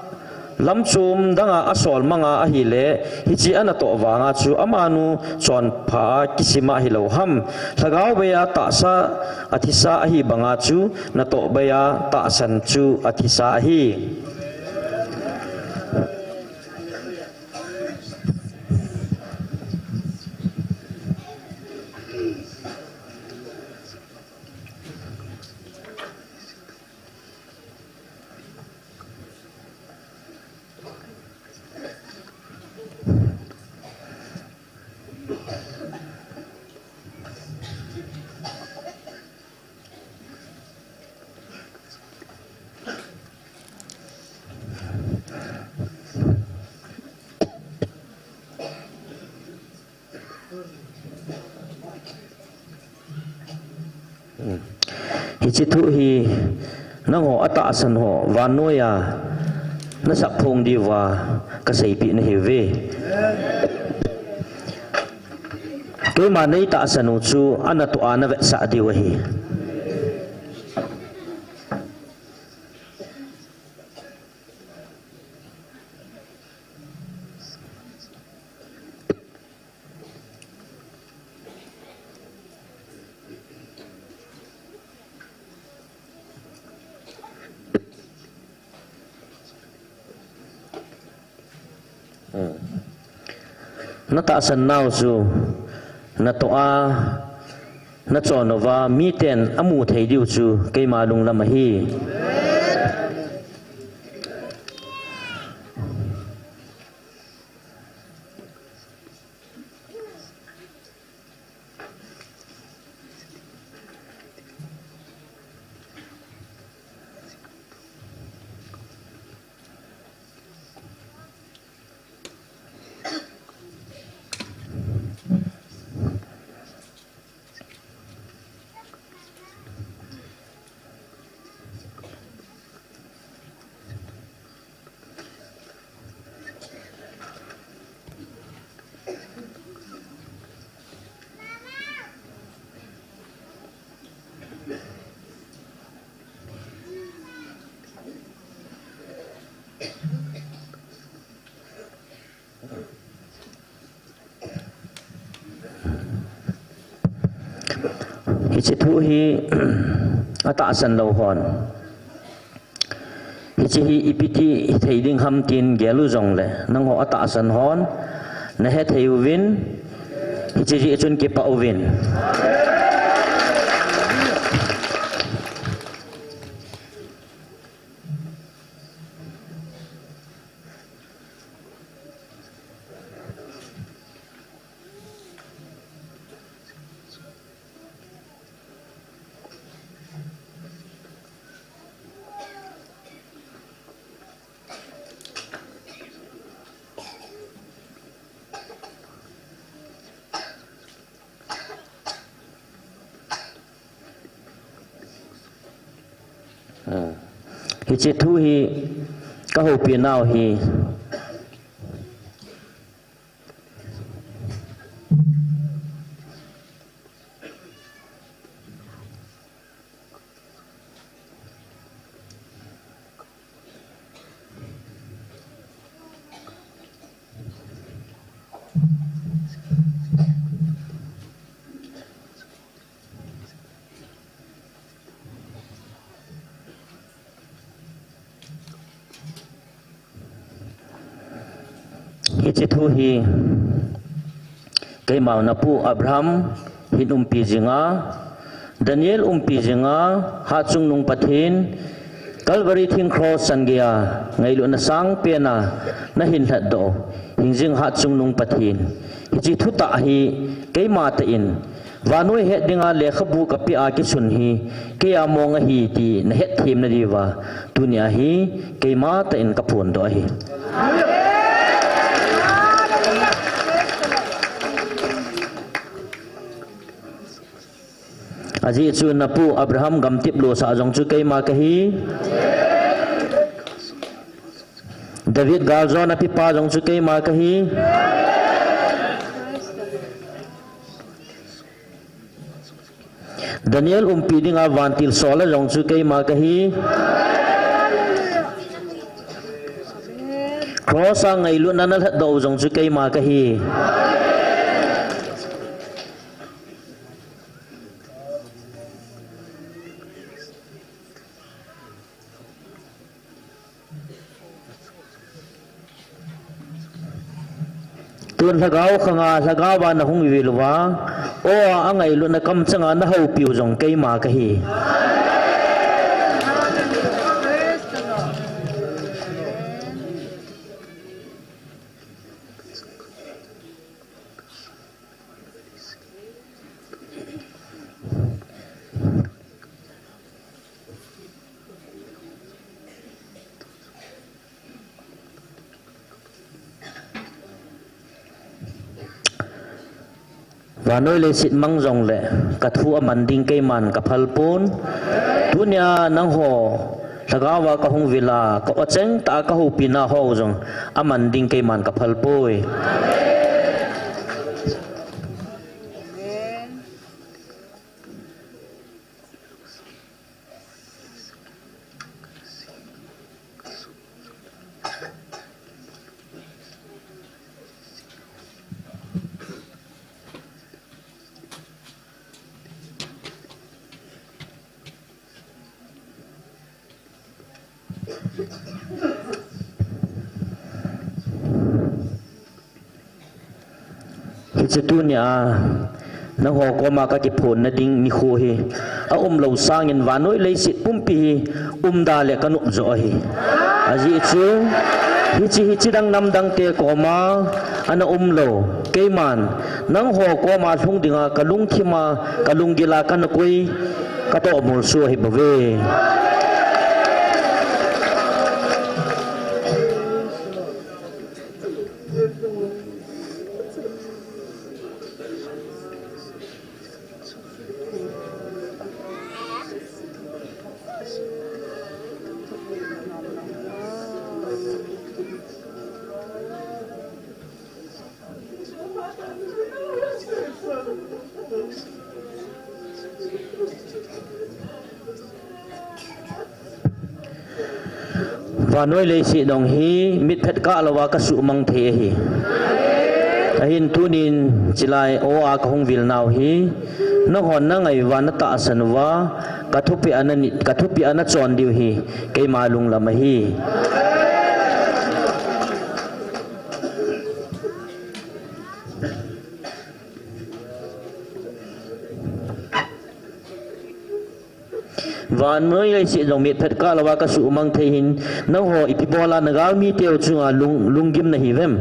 lamchom danga asol manga ahile, hiche anatoh vanga chu amanu chonpha a kisima hilou ham. Lhagao beiya tahsa athisa ahi banga chu natoh beiya tahsan chu athisa ahi. Hiche thu hi nangho atahsan ho vannoiya nasap phong diuva kaseipeh nahiuve. Keima neitahsan u chu anatoh a navetsah diu ahi. Natahsan nau chu natoh a nachon uva miten amu thei diu chu keima lunglam ahi. Hiche thu hi atahsan lou hon, hiche hi ipi ti hithei ding ham tin gel u jongle, nangho atahsan hon nahethei uvin, hiche jeh chun kipah uvin. Hiche thu hi kahoupi nau hi. Hiche thu hi keima napu Abraham hin umpi jinga, Daniel umpi jinga, hatchungnung Pathen, Calvary thing cross chan geiya ngailutna sangpena nahin lhatdoh u, hingjing hatchungnung Pathen. Hiche thutah hi keima tah in vannoi het dinga lekhabu kapeh a kisun hi keiya mong ahi ti nahetthem nadiuva tunia hi keima tah in kaphondoh ahi. Ajeh chu napu Abraham gamtep losah jong chu keima kahi. David galjona pepa jong chu keima kahi. Daniel umpi dinga vantil sola jong chu keima kahi. Cross a ngailutna nalhatdoh u jong chu keima kahi. Tun lhagao khanga lhagao a nahung ivil uva, aw a angailutna kamchanga nahoupiu jong keima kahi. Vannoi leiset mang jongle, ka thu aman ding keiman ka phal pon. Tunia nangho, lhagaova ka hung vil a, ka aw cheng tah a ka houpi nau ho jong, aman ding keiman ka phal poi. Hiche tunia, nangho koma ka kiphonna ding nikho hi, aumlou sangin vannoi leiset pumpi hi, umda le ka nop jo ahi. Ajeh chu, hiche, hiche dang namdang te koma, ana umlou. Keiman, nangho koma lhung dinga ka lungthima, ka lunggila ka nakoi, ka tohmolso ahi bouve. Vannoi leiset jong hi mitphet kah louva ka suhmang thei ahi. Ahin tunin chilai aw a ka hung vil nau hi, nanghon na ngai uva na tahsan uva, ka thupeh a na nit, ka thupeh a na chon diu hi, keima lunglam ahi. Vannoi leiset jong mitphet kah louva ka suhmang thei hin, nangho ipi bola na galmi teu chunga lung, lunggim na hiuvem?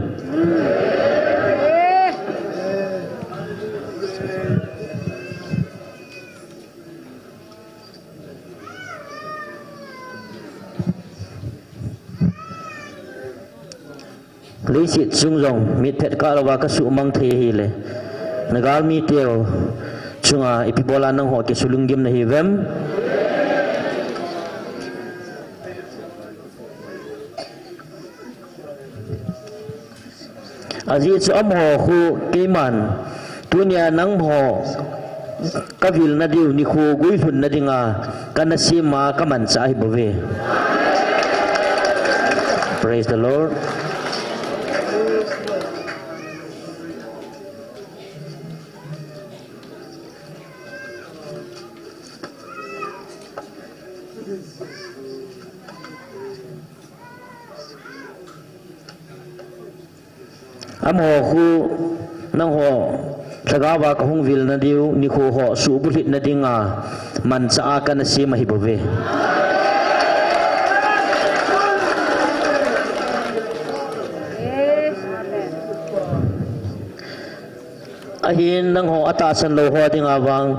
Leiset chung jong mitphet kah louva ka suhmang thei ahile, na galmi teu chunga ipi bola nangho kisulunggim na hiuvem? Ajeh chu amaho khu keiman, tunia nangho ka vilna diu nikho guilhunna dinga ka nasem a ka manchah ahi bouve. Praise the Lord. Amaho khu nangho lhagaova ka hung vilna diu nikho ho suhbulhitna dinga manchah a ka nasem ahi bouve. Ahin nangho atahsan lou ho dinga vang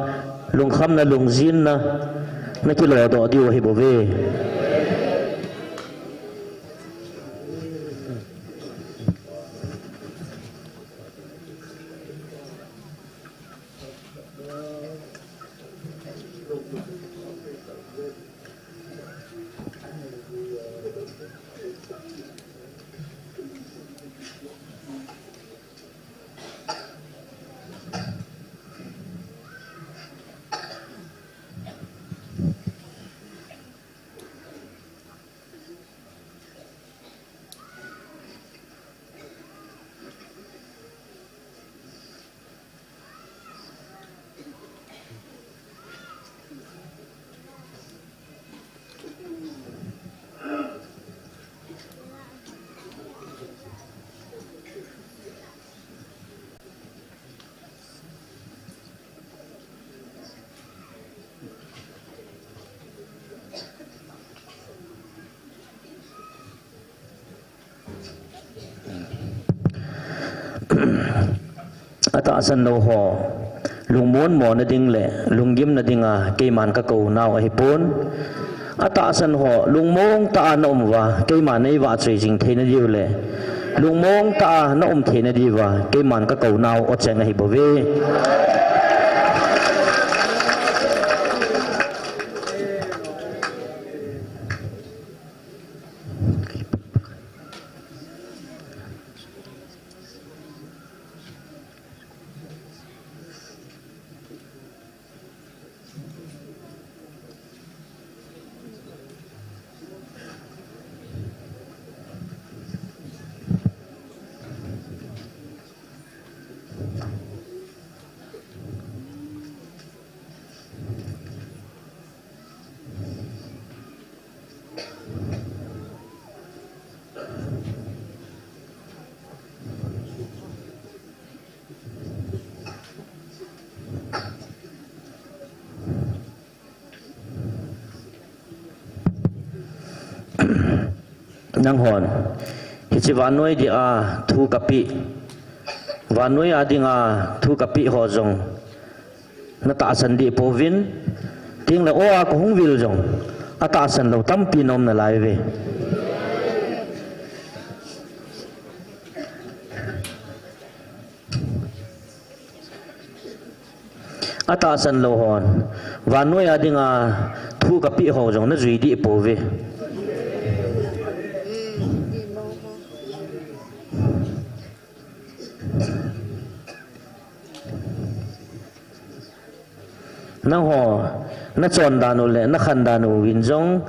lungkhamna lungjinna na kilodoh diu ahi bouve. Atahsan lou ho lungmon mona ding le lunggimna dinga keiman ka kou nau ahipon. Atahsan ho lungmong tah a na um uva, keiman nei vahchoi jing theina diu le Lungmong tah a na um theina diuva keiman ka kou nau o cheng ahi bouve. Nanghon, hiche vannoi dia thu kapeh, vannoi a dinga thu kapeh ho jong na tahsan deh pouvin, tengle o a kahung vil jong atahsan lou tampi na um nalai uve. Atahsan lou hon, vannoi a dinga thu kapeh ho jong na jui deh pouve. Nangho, na chon dan u le na khan dan uvin jong,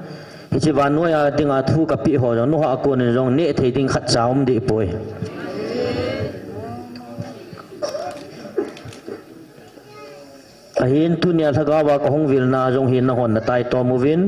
hiche vannoi a dinga thu kapeh ho jong, nangho a konin jong neh thei ding khatcha um deh poi. Ahin tunia lhagao a kahung vilna jong hi nahon na taitom uvin.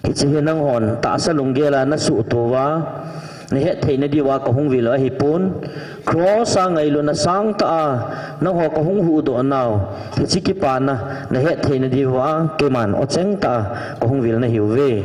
Hiche hi nanghon tahsa lunggel a na suhto uva, na hetthei na diuva kahung vil u ahipon, cross a ngailutna sangtah a nangho kahung huhdoh nau, hiche kipana na hetthei na diuva keiman ocheng tah a kahung vil nahiuve.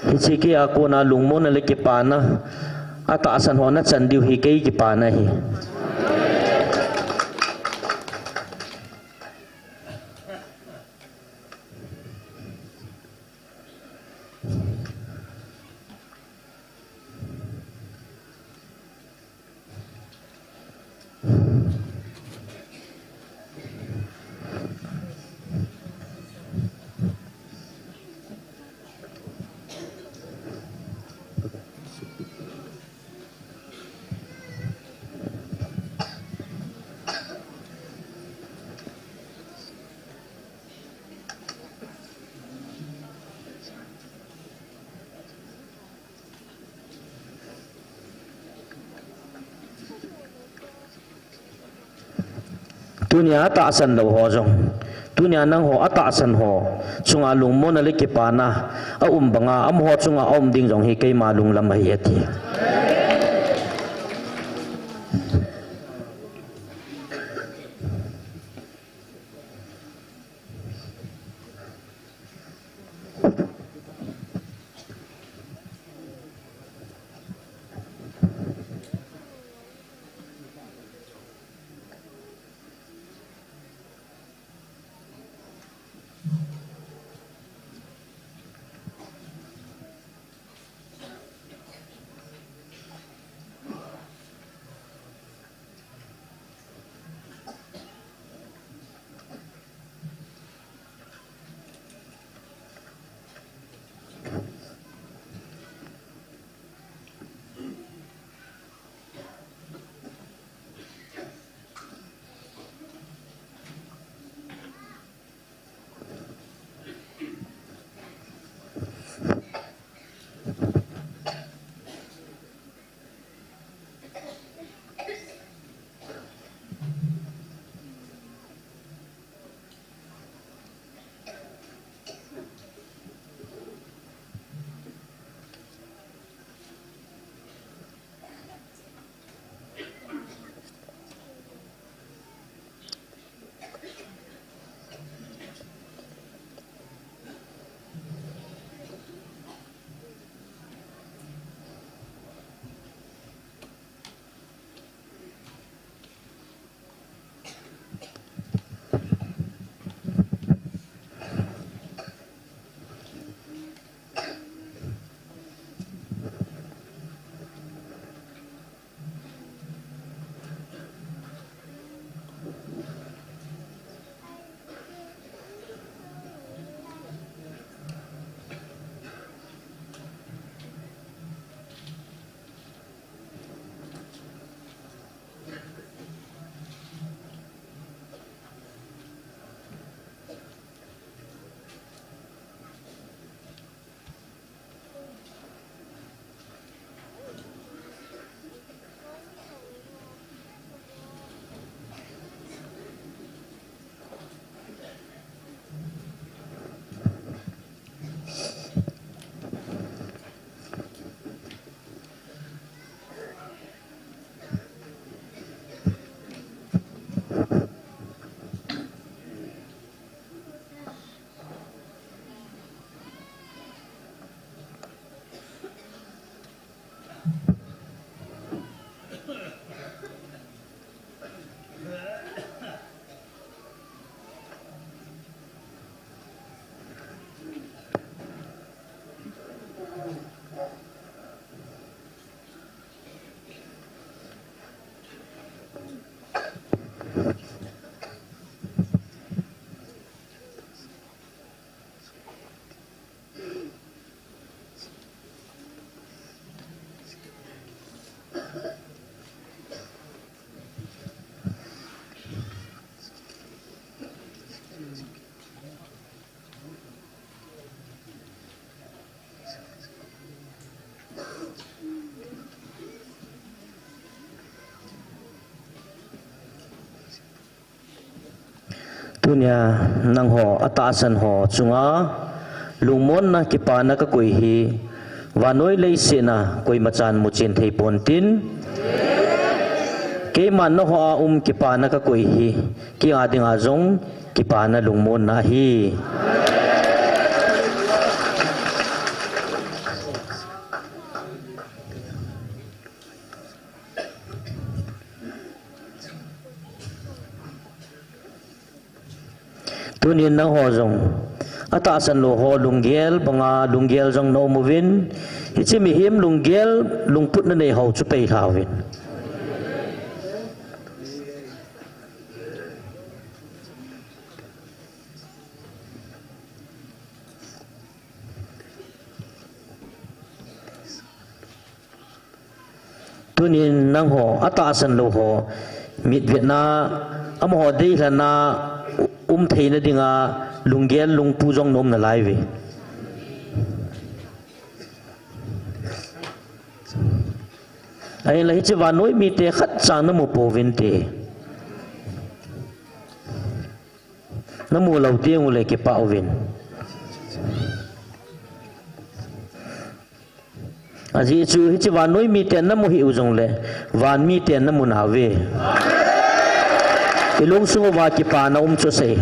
Hiche kei a kona lungmonna le kipana atahsan ho na chan diu hi kei kipana ahi. Tunia atahsan lou ho jong, tunia nangho atahsan ho chunga lungmonna le kipana aum banga amaho chunga aum ding jong hi keima lunglam ahi, ati. Tunia nangho atahsan ho chunga lungmonna kipana kakoi hi, vannoi leiset a koimachan muchen thei pontin, keiman nangho a um kipana kakoi hi, kei a dinga jong kipana lungmonna ahi. Tunin nangho jong atahsan lou ho lunggel banga lunggel jong na um uvin, hiche mihem lunggel lungput nanei ho chu peilha uvin. Tunin nangho atahsan lou ho mitvetna, amaho deilhenna um theina dinga lunggel lungpu jong na um nalai uve. Ahinla hiche vannoi mite khatcha namu pouvinte. Namu lou teng uleh kipah uvin. Ajeh chu hiche vannoi miten namu hih u jongleh, van miten namu nauve. Ilungsung uva kipana um chu sei.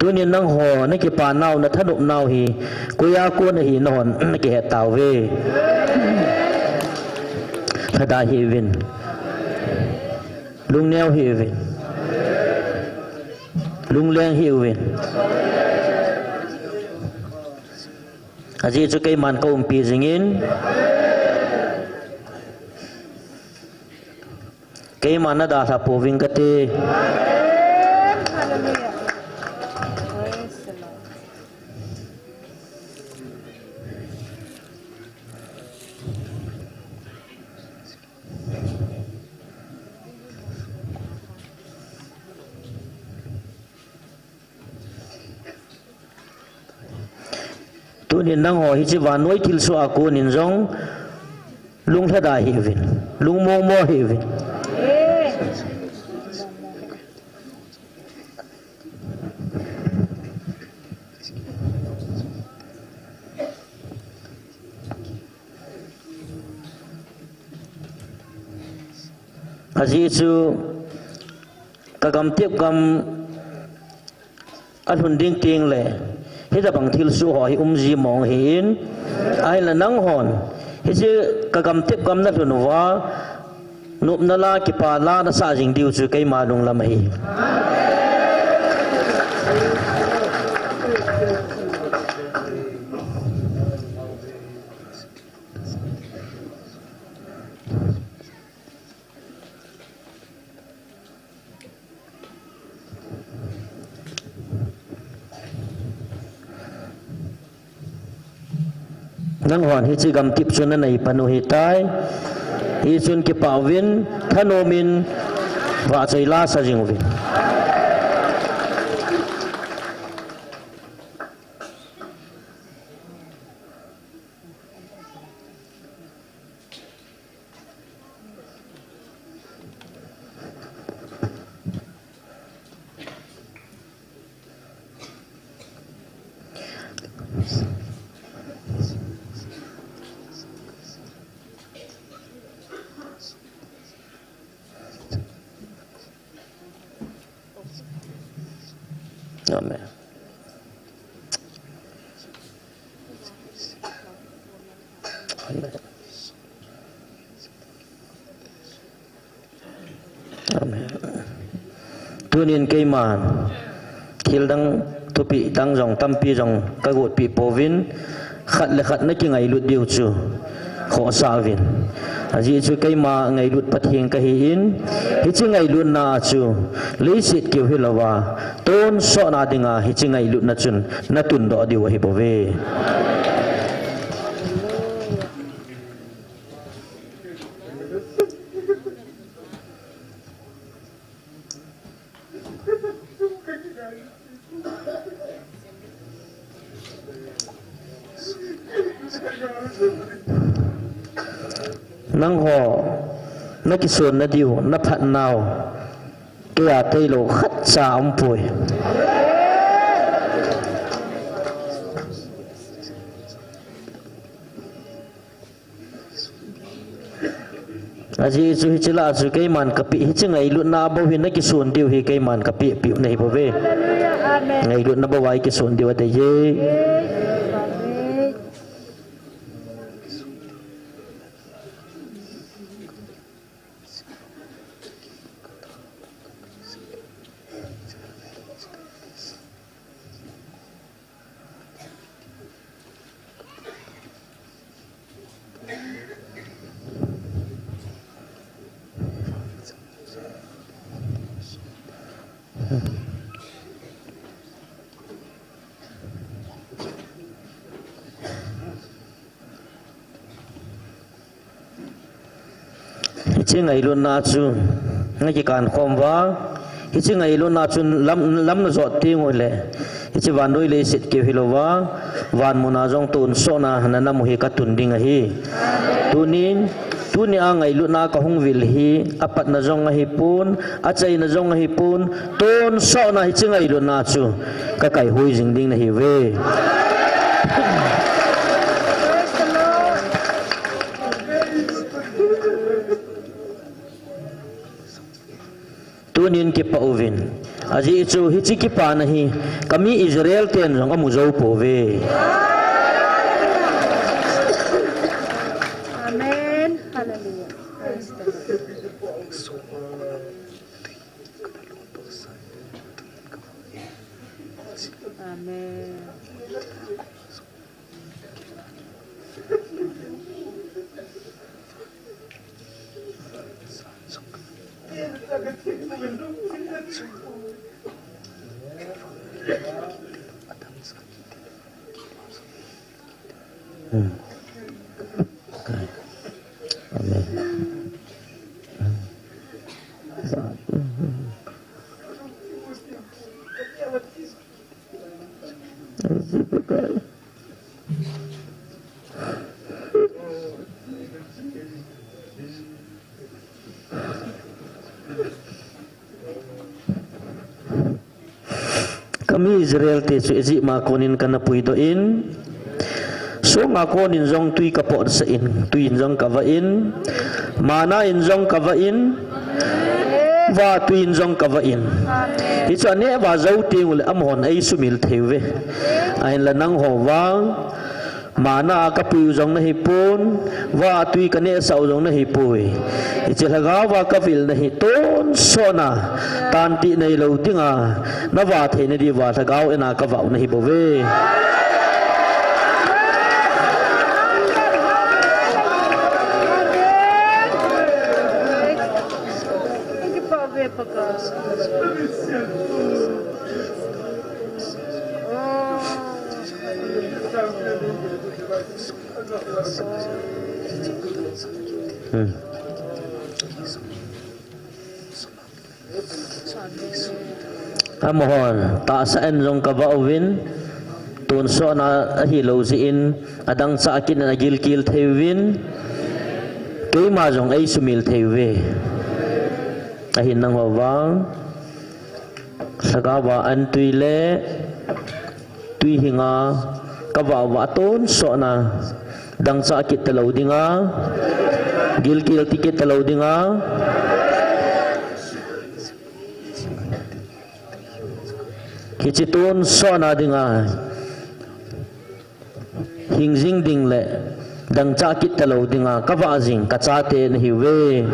Tunin nangho nakipanau, nathanopnau hi koiya kon ahi nahon nakihet tauve. Lhada hih uvin. Lungneo hih uvin. Lungleng hih uvin. Ajeh chu keiman kaumpi jingin. Keima nadalha pouving kate. Tunin nangho hiche vannoi thilsoh a konin jong lunglhada hih uvin, lungmongmo hih uvin. Ajeh chu kagamtep gam alhun ding tengleh, hitobang thilsoh ho hi umji mong ahin, ahinla nanghon hiche kagamtep gam nalhun uva, nopna la, kipa la nasah jing diu chu keima lunglam ahi. Nanghon hiche gamtep chu nanei pan u ahitai. Hichun kipah uvin, thanomin, vahchoi la sa jing uvin. Amen. Amen. Amen. Tunin keiman thildang thupi dang jong tampi jong kagotpi pouvin, khat le khat nakingailut diu chu khohsah uvin. Ajeh chu keima ngailut Pathen kahin, hiche ngailutna chu leiset keu hilouva, tonsot na dinga hiche ngailutna chun natundoh diu ahi bouve. Nangho, nakisonna diu, naphatnau, kei a tailou khatcha aumpoi. Ajeh chu hiche lah chu keiman kapeh, hiche ngailutna bou hi nakison diu hi keiman kapeh peh u nahi bouve. Hallelujah. Amen. Ngailutna bou a ikison diu adeiye. Amen. Hiche ngailutna chu nakikan khom uva, hiche ngailutna chun lam, lam najot teng uleh, hiche vannoi leiset keu hilouva, van muna jong tonsotna nanam u hi katun ding ahi. Tunin, tunia ngailutna kahung vil hi, apatna jong ahipon, achaina jong ahipon, tonsotna hiche ngailutna chu kakaihui jing ding nahiuve. Tunin kipah uvin. Ajeh chu hiche kipana hi kami Israel ten jong amu jou pouve. Amen. Hallelujah. Praise the Lord. Amen. Hmm. Amen. Kami Israel te chu Egypt a konin kana puidoh in, song a konin jong tui kapotsah in, tui in jong kavah in, manna in jong kavah in, vah tui in jong kavah in. Hichu aneh uva jou teng uleh amahon eisumil thei uve. Ahinla nangho vang, manna a kapui u jong nahipon, vah tui kanehsah u jong nahipoi. Hiche lhagao a kavilna hi tonsotna, tantih neilou dinga, navah theina diuva lhagao en a kavah u nahi bouve. Hmm. Amahon tahsa in jong kavah uvin, tonsotna ahilou jeh in, adang chah kit in agilkel thei uvin, keima jong eisumil thei uve. Ahin nangho vang, lhagao a an tui le tui hinga kavah uva tonsotna, dangchah kit talou dinga, gilkel ti kit talou dinga, hiche tonsotna dinga hing jing ding le dangchah kit talou dinga kavah jing kachate nahiuve.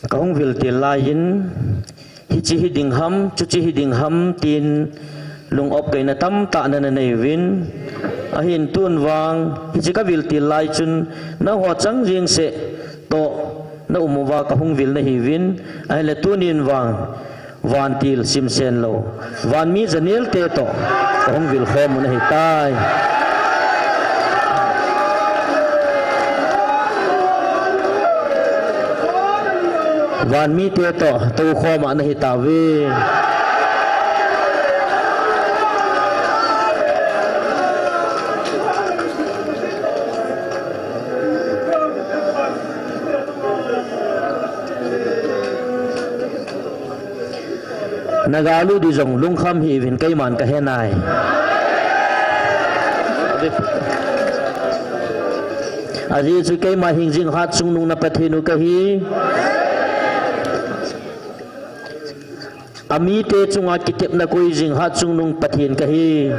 Kahung vil til laiyin, hiche hi ding ham, chuche hi ding ham, tin lung-op kaina tamtah nana nei uvin. Ahin tun vang, hiche kavil til lai chun, nangho chang jing seh toh, na um uva kahung vil nahi uvin. Ahinla tunin vang, vantil simsen lou, vanmi janel te toh, kahung vil khom u nahi tai. Vanmi te toh, tou khom a nahi tauve. Naga lut di jong lungkham hih uvin keiman kahe nai. Ajeh chu keima hingjing hatchungnung na Pathen u kahi. Amite chunga kitepna koi jing hatchungnung Pathen kahi.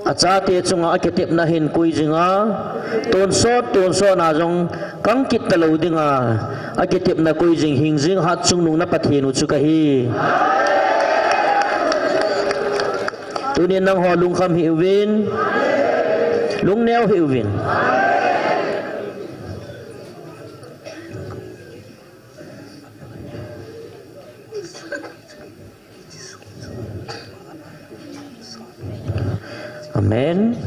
Achate chunga akitepna hin koi jinga, tonsot, tonsot na jong kang kit talou dinga, akitepna koi jing hingjing hatchungnung na Pathen u chu kahi. Tunin nangho lungkham hih uvin, lungneo hih uvin. Amen.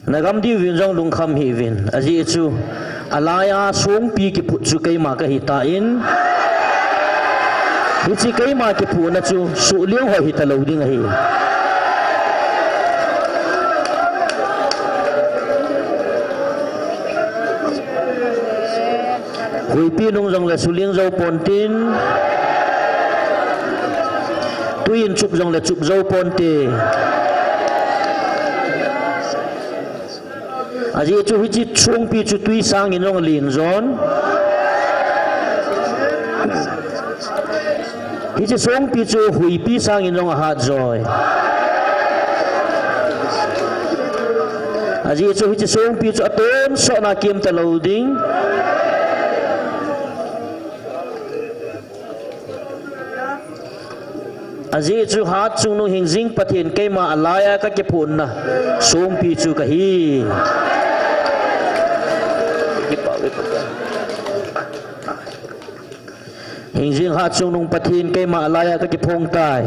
Nagam diuvin jong lungkham hih uvin. Ajeh chu, alaiya songpi kiphut chu keima kahi tan. Hiche keima kiphutna chu, suhling ho hita lou ding ahi. Huipi nung jongle suhling jou ponte. Tui in chup jongle chup jou ponte. Ajeh chu hiche songpi chu tui sangin jong alen jon. Hiche songpi chu huipi sangin jong ahat joi. Ajeh chu hiche songpi chu atonsot na kem talou ding. Ajeh chu hatchungnung hingjing Pathen keima alaiya kakiphutna songpi chu kahi. Hingjing hatchungnung Pathen keima alaiya kakiphong tai.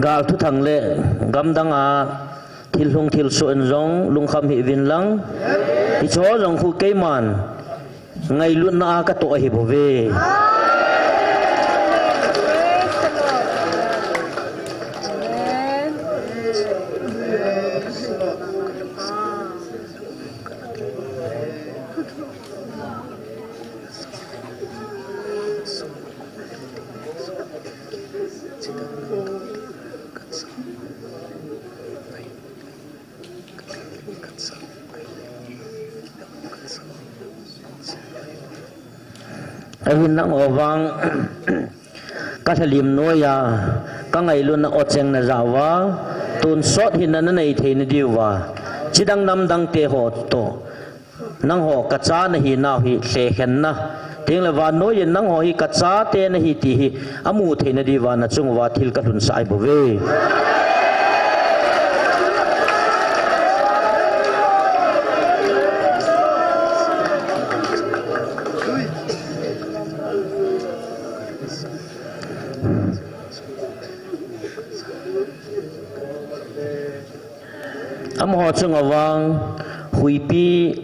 Gal thuthang le gamdang a thil hung thil soh in jong lungkham hih uvin lang. Hicheho jong khu keiman ngailutna a katoh ahi bouve. Ahin nangho vang, ka lhalim noiya, ka ngailutna ocheng najah uva, tonsot hinna nanei thei nadiuva, chidang namdang teho toh, nangho kacha nahinau hi lhekhenna, tengle vannoi in nangho hi kachate nahi ti hi amu thei nadiuva nachung uva thil kalhunsah ahi bouve. Amaho chunga vang, huipi,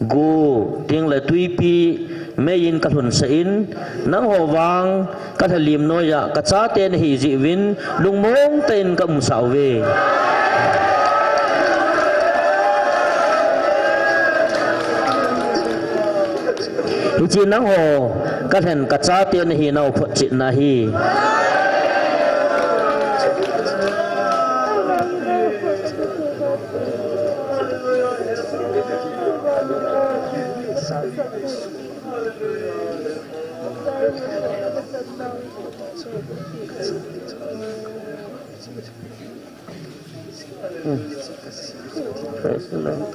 gu, ting le tuipi, mei in kalhunsah in, nangho vang, kalhalim noiya, kachate nahi jeh uvin, lungmong tah in kaumsah uve. Hiche nangho, kalhen kachate nahinau photchetna ahi. Praise the Lord.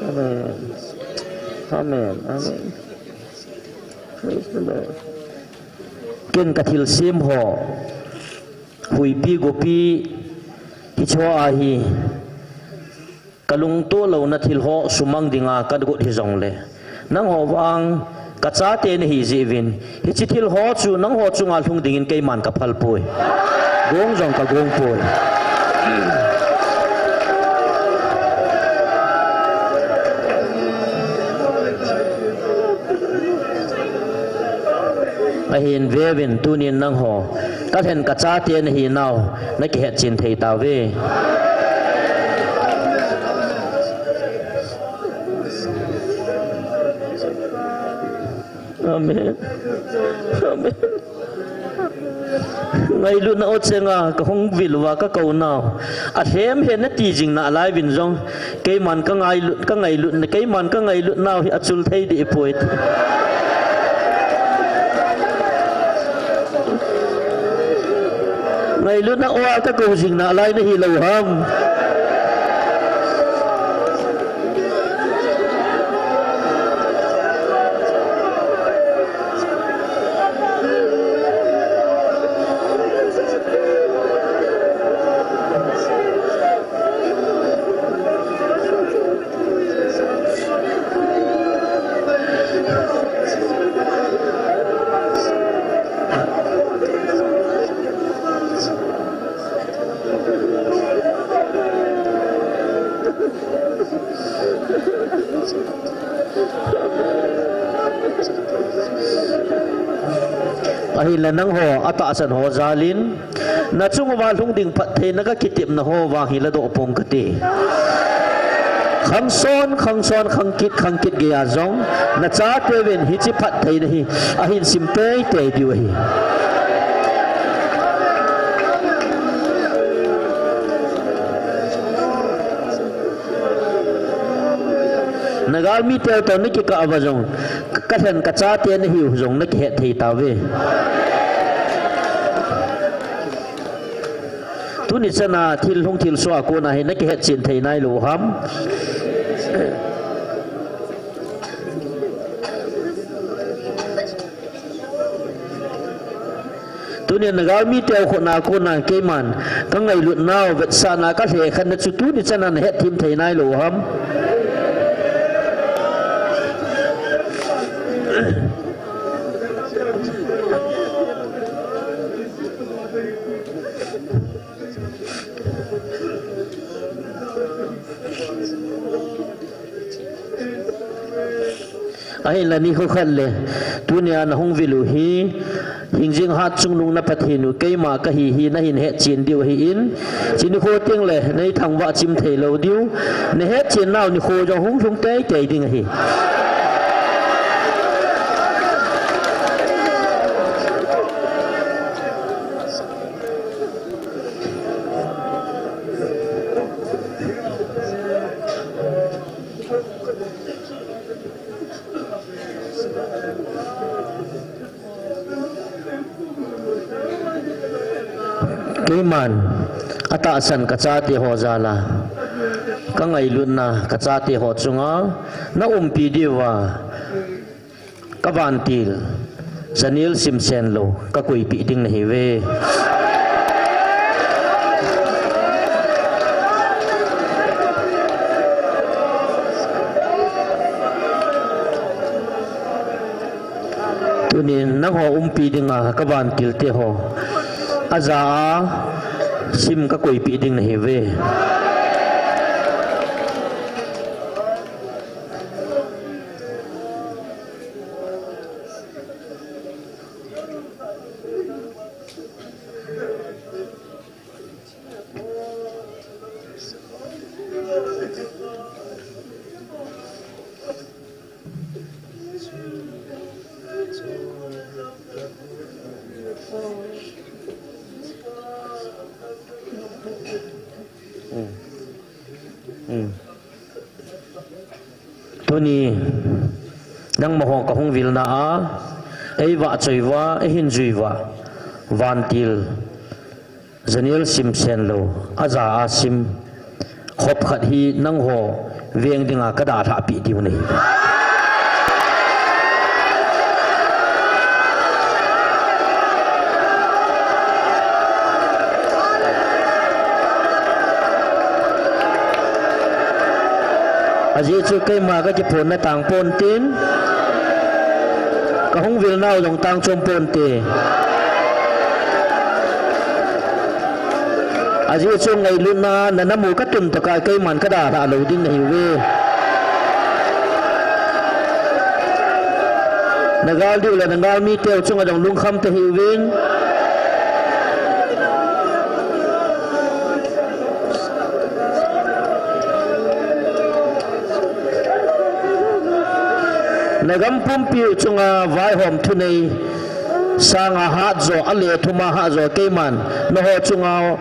Amen. Amen. Amen. Praise the Lord. Ken kathilsem ho, huipi gupi, hicheho ahi, kalungtoh louna thil ho sumang dinga kagot hijongle, nangho vang kachate nahi jeh uvin, hiche thil ho chu nangho chunga lhung dingin keiman kaphal poi. Gong jong kagong poi. Ahin veuvin tunin nangho, kalhen kachate nahinau, nakihetchen thei tauve. Amen. Amen. Ngailutna o chenga kahung vil uva kakounau, alhem hen nati jing nalai uvin jong, keiman kangailut, kangailut, keiman kangailut nau hi achul thei deh poi. Ngailutna o a kakou jing nalai nahi lou ham? Ahinla nangho atahsan ho jalin, nachung uva lhung ding phattheina kakitepna ho vang hi ladoh pong kate. Khangson, khangson, khangkit, khangkit geiya jong, nachateuvin hiche phattheina hi ahin sim teitei diu ahi. Nagalmi teu toh nakikah uva jong, kalhen kachate nahiu jong nakihet thei tauve. Tuni chana thil hung thilsoh a kona hi nakihetchen thei nailou ham? Tunia nagalmi teu khona kona keiman kangailutnau vetsahna kalhekhenna chu tuni chana nahetthem thei nailou ham? Ahinla nikho khat le, tunia nahung vilu hi, hingjing hatchungnung na Pathen u keima kahi hi nahin hetchen diu ahin, hiche nikho tengle neithangvah chim theilou diu, nahetchennau nikho jong hung lhung teitei ding ahi. Keiman atahsan kachate ho jal a, kangailutna kachate ho chunga naumpi diuva, kavantil, Sanil Simsenlou, kakoipeh ding nahiuve. Tunin nangho umpi dinga kavantil teho ajah a sim kakoipeh ding nahiuve. Tuni, nangma ho kahung vilna a, eivahchoi uva, eihin jui uva, vantil, Janiel Simsenlou, aja a sim, khop khat hi nangho veng dinga kadalhah peh diu nahi. Ajeh chu keima kakiphonna tang ponte, kahung vilnau jong tang chom ponte. Ajeh chu ngailutna, na namu katun tokah keiman kadalhah lou ding nahiuve. Nagal diu le nagalmi teu chunga jong lungkham tahih uvin. Nagam pumpiu chunga vaihom thunei sanga hatjo, ale thuma hatjo keiman, nangho chunga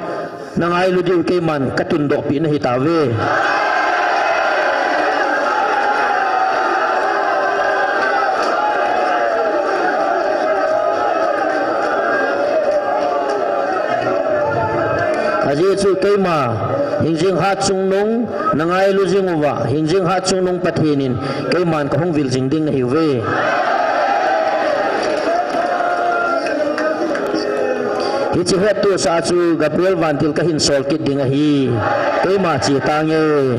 nangailu diu keiman katundohpeh nahitauve. Ajeh chu keima, hingjing hatchungnung, nangailu jing uva, hingjing hatchungnung Pathen in, keiman kahung vil jing ding nahiuve. Hiche hettohsah chu Gabriel vantil kahin sol kit ding ahi. Keima che tange.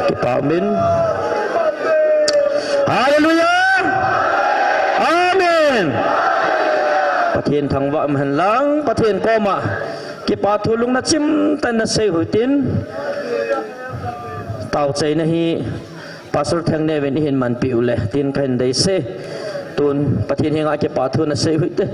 Kipah min. Hallelujah. Amen. Pathen thangvah um hen lang, Pathen koma kipa thu lungna chimtah in nasei u hitin. Taochaina hi Pastor Thengneo in eihin manpeh u le tin kahin deisah e. Tun Pathen henga kipa thu nasei u hite.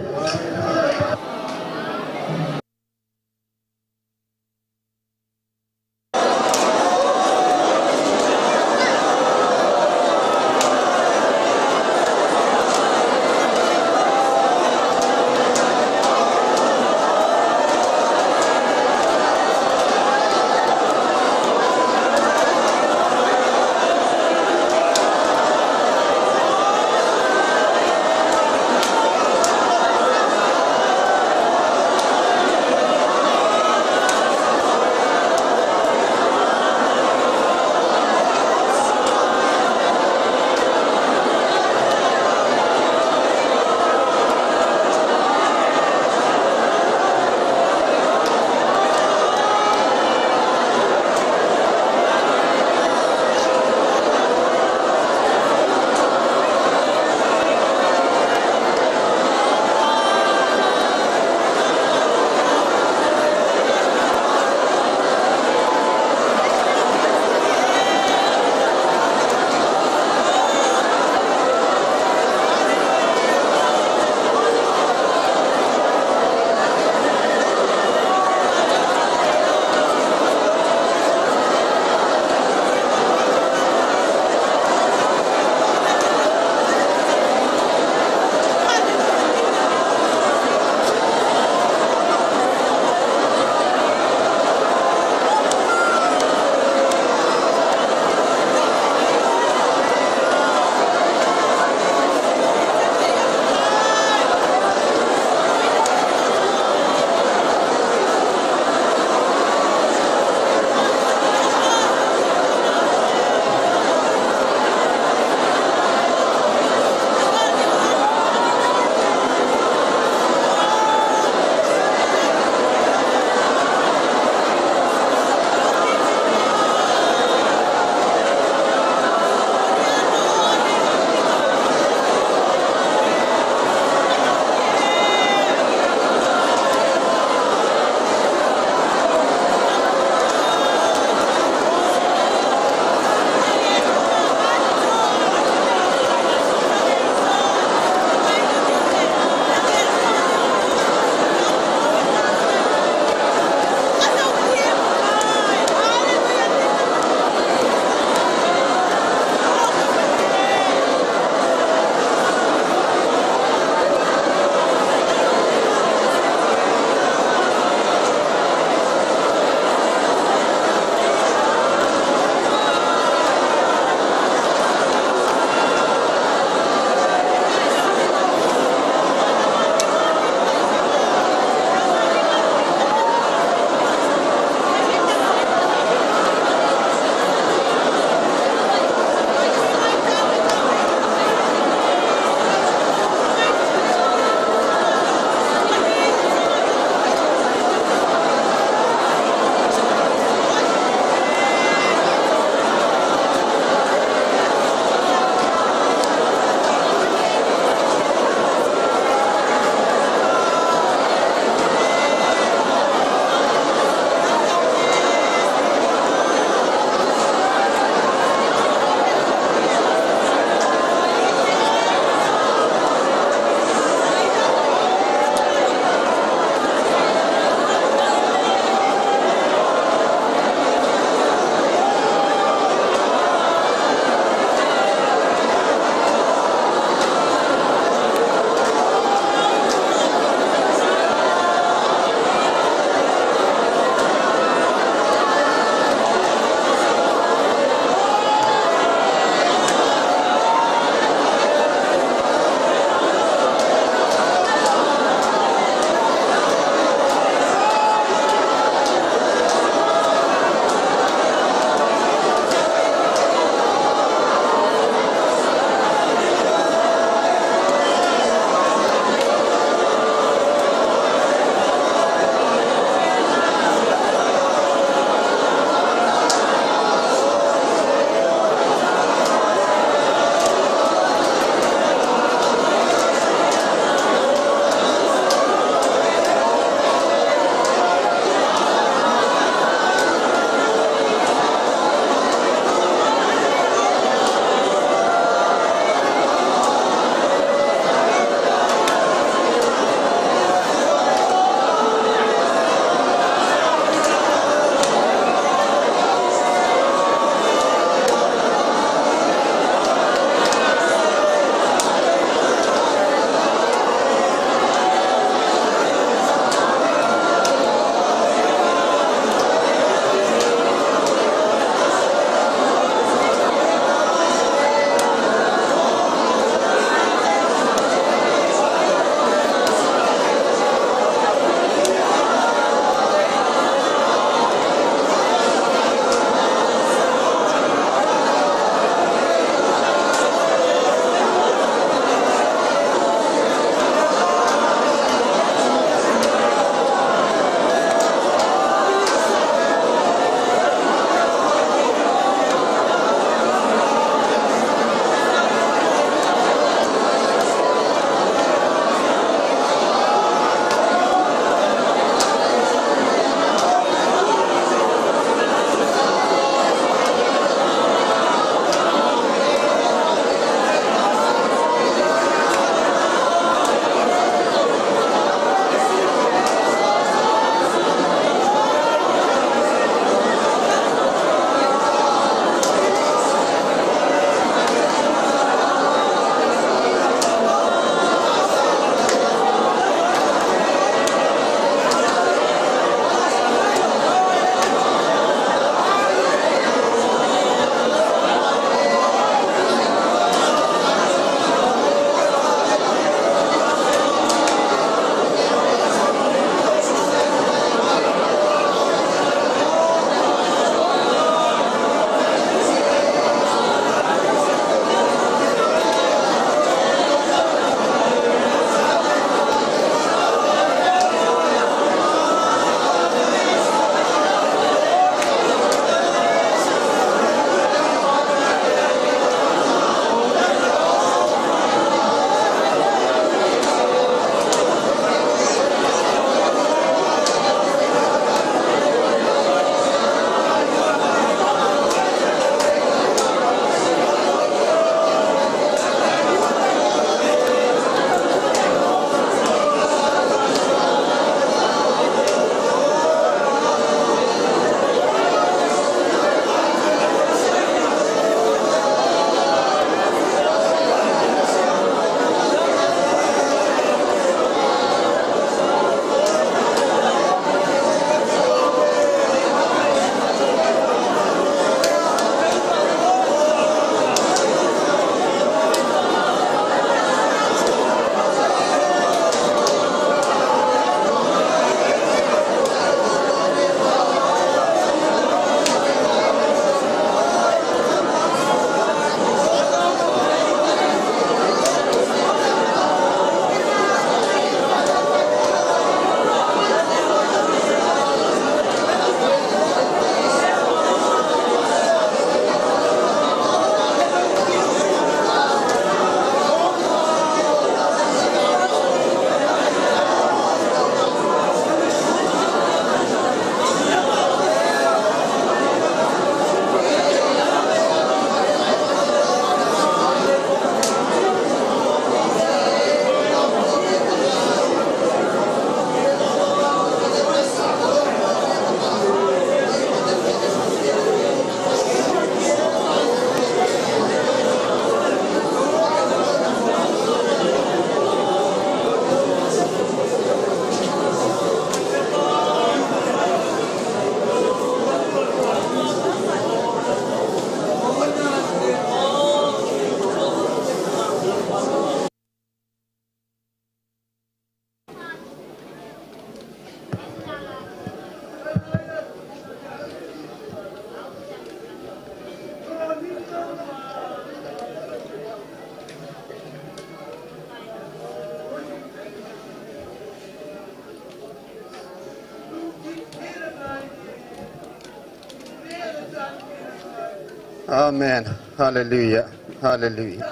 Amen. Hallelujah. Hallelujah.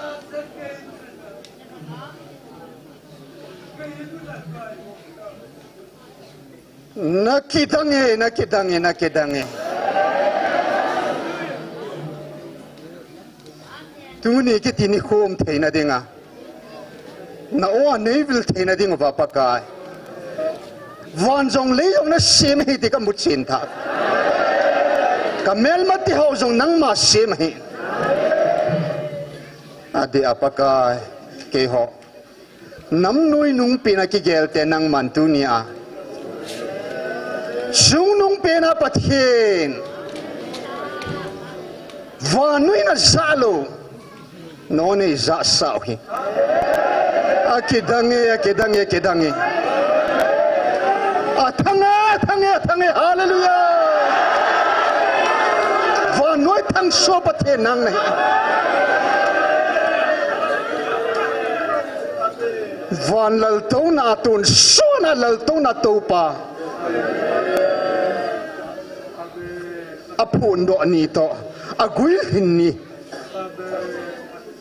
Nakidang e, nakidang e, nakidang e. Tuni kiti nikho um theina dinga, na-o a neivil theina dinguva Pakai, van jong lei jong nasem ahi ti kamuchen tha. Kamelmate ho jong nangma sem ahi. Adeh a Pakai, keiho namnoi nungpen a kigelte nangman tunia, chungnungpen a Pathen, vannoi najah lou, na-o neijahsah u hi. Akidang e, akidang e, akidang e. Athang e, athang e, athang e. Hallelujah. Vannoi thangsoh Pathen nang nahi. Van laltouna a tonsot a laltouna toupa, aphondoh ni toh aguilhin ni,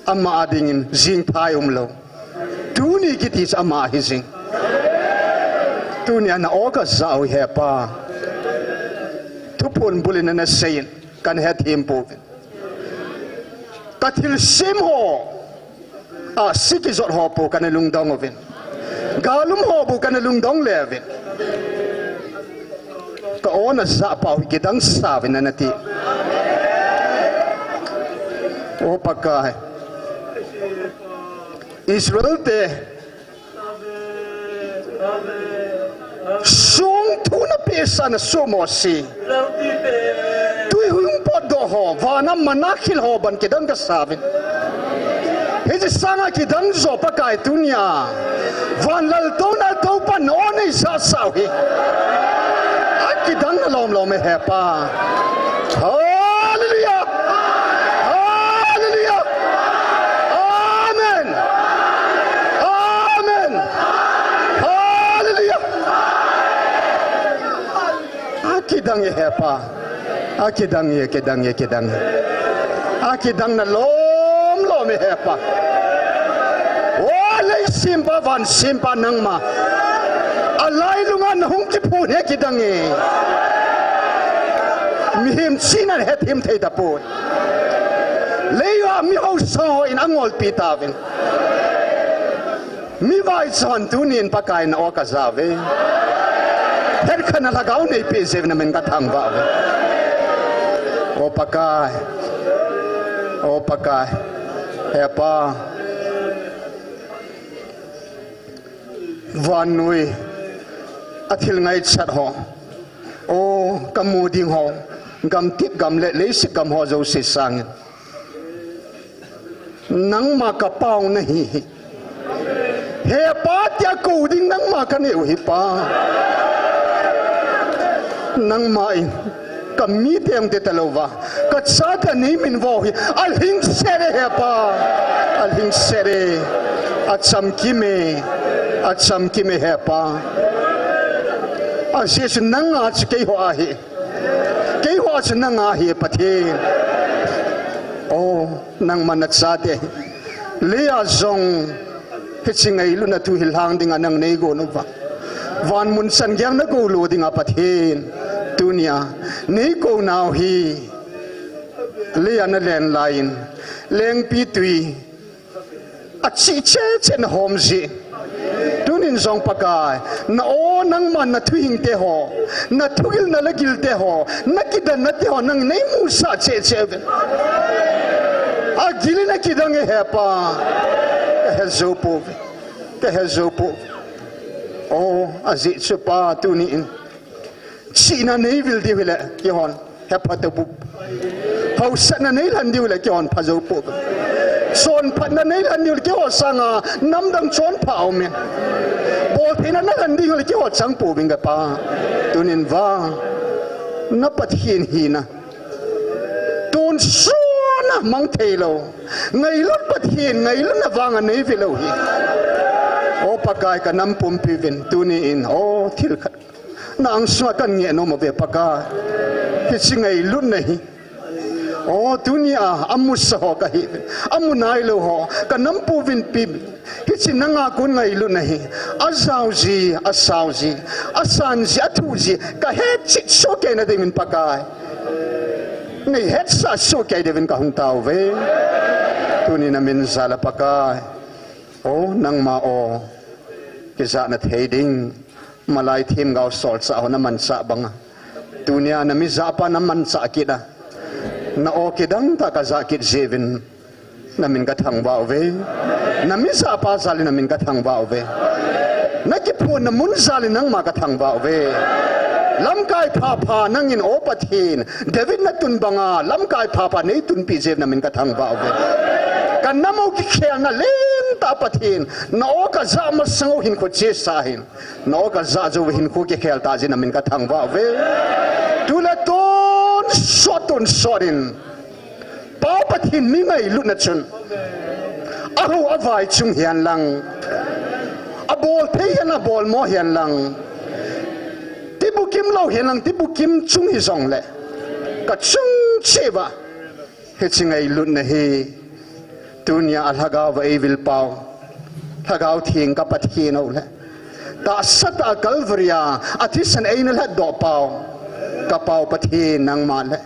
ama dingin jingthai umlou. Tuni kiti chu ama ahi jing. Tunia na-o kajah u hi Hepa. Thuphon bul in nasei in, kana hethem pouvin. Kathilsem ho, ahsi kijot ho bou kana lungdong uvin. Gal um ho bou kana lungdong le uvin. Ka-o najah pau hi kidang sauvin nati. O Pakai, Israel te song thu napeh sah a nasuhmo si, tui hung potdoh ho, vana manna khil ho bang kidang kasauvin. Hiche sanga kidang jo Pakai tunia, van laltouna toupa na-o neijahsah u hi, akidang na lomlom e Hepa. Hallelujah. Hallelujah. Amen. Amen. Hallelujah. Akidang e Hepa. Akidang e, kidang e, kidang e. Akidang na lomlom e Hepa. O leisempa, vansempa nangma, alailunga nahung kiphon hi kidang e. Mihem chihna hethem thei tapon. Leiya mi haosa hon angolpi tauvin. Mi vaicha hon tunin Pakai na-o kajah uve. Hetkhenna lhagao neipeh jeh uvin namin kathangvah uve. O Pakai. O Pakai. Hepa. Vannoi a thil ngaichat ho, o, kamu ding ho, gamtit gam le leiset gam ho jouse sangin, nangma kapau nahi hi. Hepa tia kou ding nangma kanei u hi Pa. Nangma in kamite hung te talouva, kachate neiminvo hi alhingset e Hepa. Alhingset e. Achamkim e. Achamkim e Hepa. Ajeh chu nanga chu keiho ahi. Keiho chu nanga ahi Pathen. O, nangma nachate hi leiya jong hiche ngailutna thu hi lhang dinga nang neigon uva, van mun chan geiya nagou lo dinga Pathen, tunia neikou nau hi leiya nalen laiyin, lengpitwi achih cheh cheh nahom jeh in, tunin jong Pakai, na-o nangman nathuhingte ho, nathugilna le gilte ho, nakidannate ho nangin neimusah cheh cheh uvin. Agilin akidang e Hepa. Kahe jou pouve. Kahe jou pouve. O, ajeh chu Pa, tuni in chihna neivil diu hile keihon hepha tabouve. Haosatna neilhen diu hile keihon phajou pouve. Chonphatna neilhen diu hile keiho sanga namdang chonpha aume. Boltheina nalhen diu hile keiho chang pouving e Pa. Tunin vang, na Pathen hina tonsot a mangthei lou, ngailut Pathen, ngailutna vanga neive lou hi, O Pakai, kanam pumpi uvin, tuni in, o, thil khat na angsunga kangeh nom uve Pakai. Hiche ngailutna hi O, tunia amusa ho kahi, amu nailou ho, kanam puvin pi, hiche nanga kon ngailutna hi, ajao ji, asao ji, asan ji, athu ji, kahetchet sohkei na dingin Pakai. Nei hetsah sohkei diuvin kahung tao uve. Tuni namin jal a Pakai. O, nangma o, kijahna thei ding, malai themgao solchah ho namanchah banga, tunia namijahpa namanchah kit a, na o kidang tah kajah kit jeh uvin, namin kathangvah uve. Namijahpa jal in namin kathangvah uve. Nakiphonna mun jal in nangma kathangvah uve. Lamkai phapha nangin o Pathen, David natun banga lamkai phapha neitunpeh jeh uvin namin kathangvah uve. Kanam u kikhelna lentah Pathen, na o kajah masang u hinkho chesa hin, na o kajah jou u hinkho kikhel tah jeh in namin kathangvah uve. Tule tonsot tonsot in, Pa Pathen mi ngailutna chun, ahou avai chung hihen lang, abol thei hihen, abolmo hihen lang, tibukim lou hihen lang, tibukim chung hijongle, kachung cheh uva hiche ngailutna hi, tunia alhagao va eivil pau, Lhagao Theng ka Pathen o le, tahsa tah a Calvary a athisan eina lhatdoh pau, ka Pau Pathen nangma le,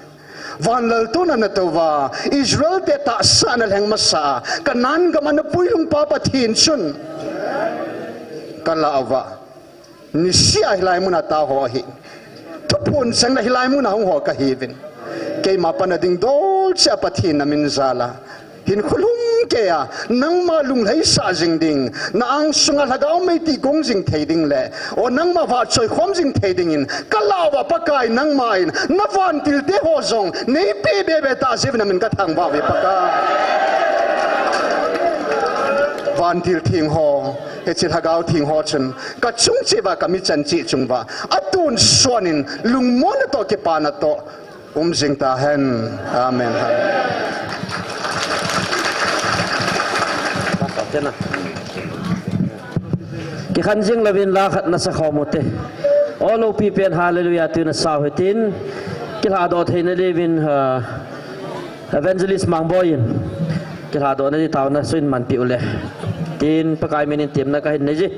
van laltouna natouva Israel te tahsa a nalheng masa a Canaan gam a napuilhung Pa Pathen chun, kalah uva, niseh a hilai muna taoho hi, thuphon chengna hilai muna hungho kahiuvin, keima panna ding dol cheh a Pathen namin jal a, hinkho lhumkeiya nangma lunglhaisah jing ding, na angsunga Lhagao mei tihgong jing thei ding le, o, nangma vahchoikhom jing thei dingin kalah uva Pakai, nangma in na vantilte ho jong neipeh bebe tah jeh uvin namin kathangvah uve Pakai. Vantil theng ho, hiche Lhagao Theng ho chun kachung cheh uva, kamichan cheh chung uva atonsot in lungmonna toh kipana toh um jing tahen. Amen. Kikhen jing louvin la khat nasa khom ute. O loupi pen Hallelujah ti nasau hitin, kilhadoh theina diuvin, Evangelist Mangboi in kilhadohna di taona suin manpeh ule, tin Pakai min in temna kahin neije.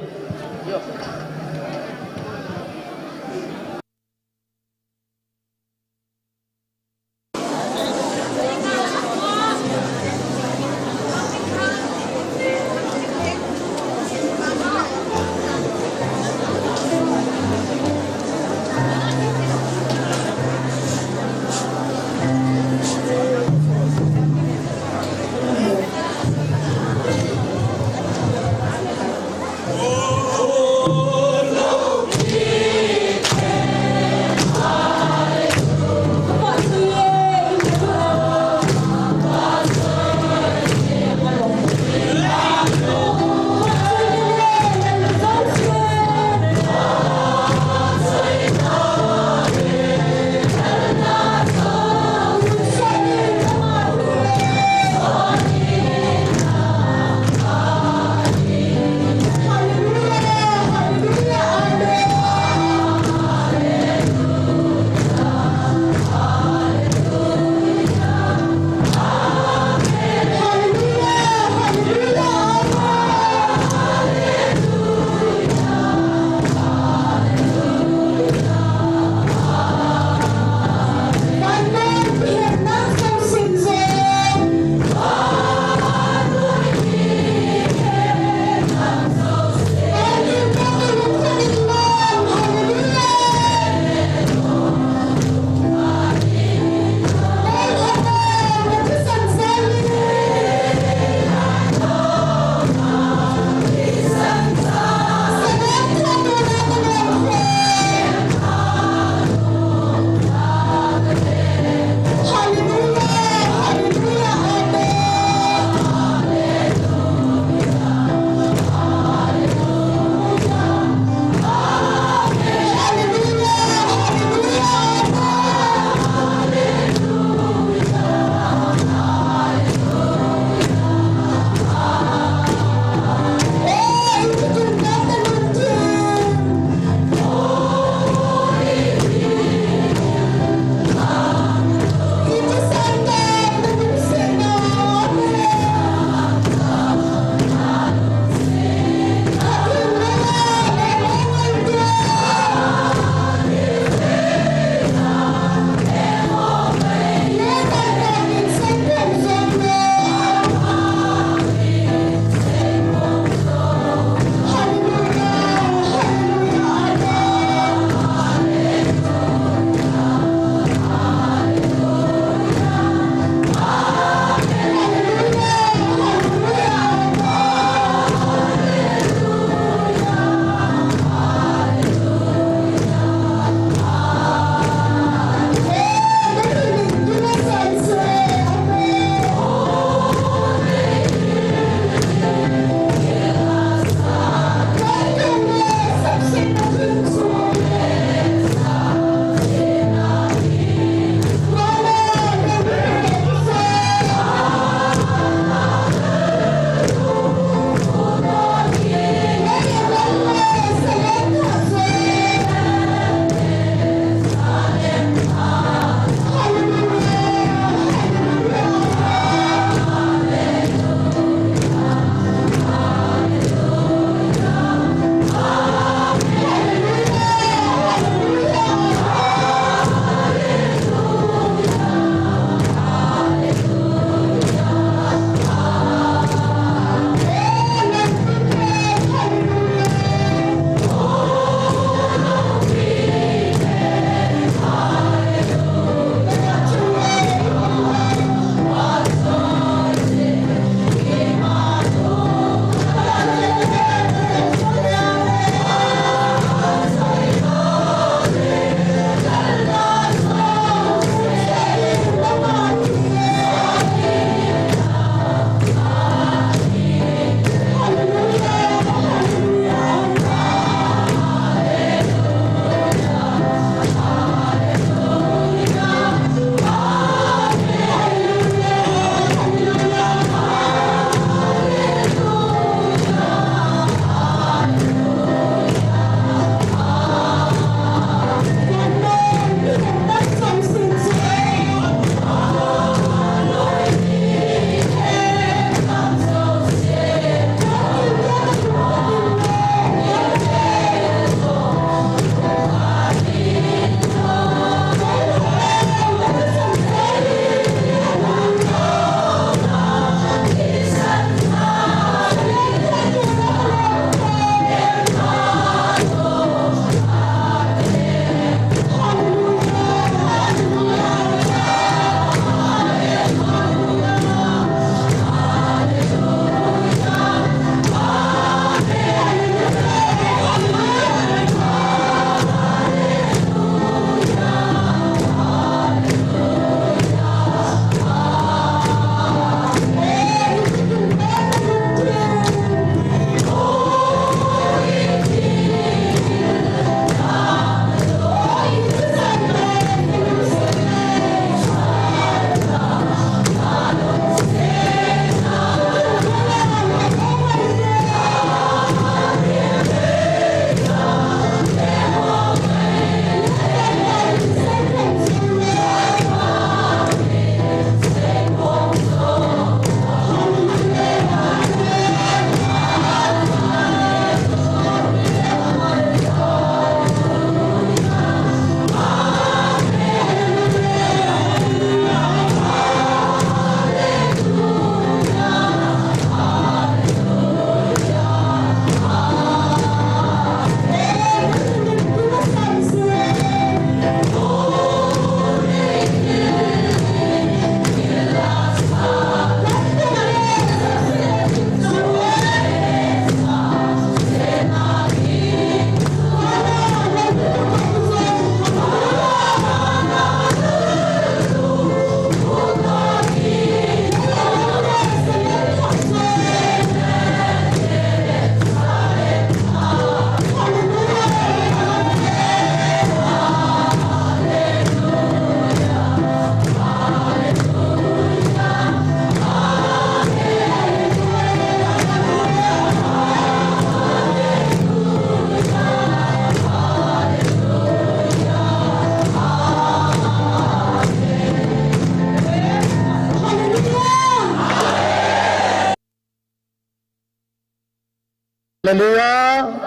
Hallelujah.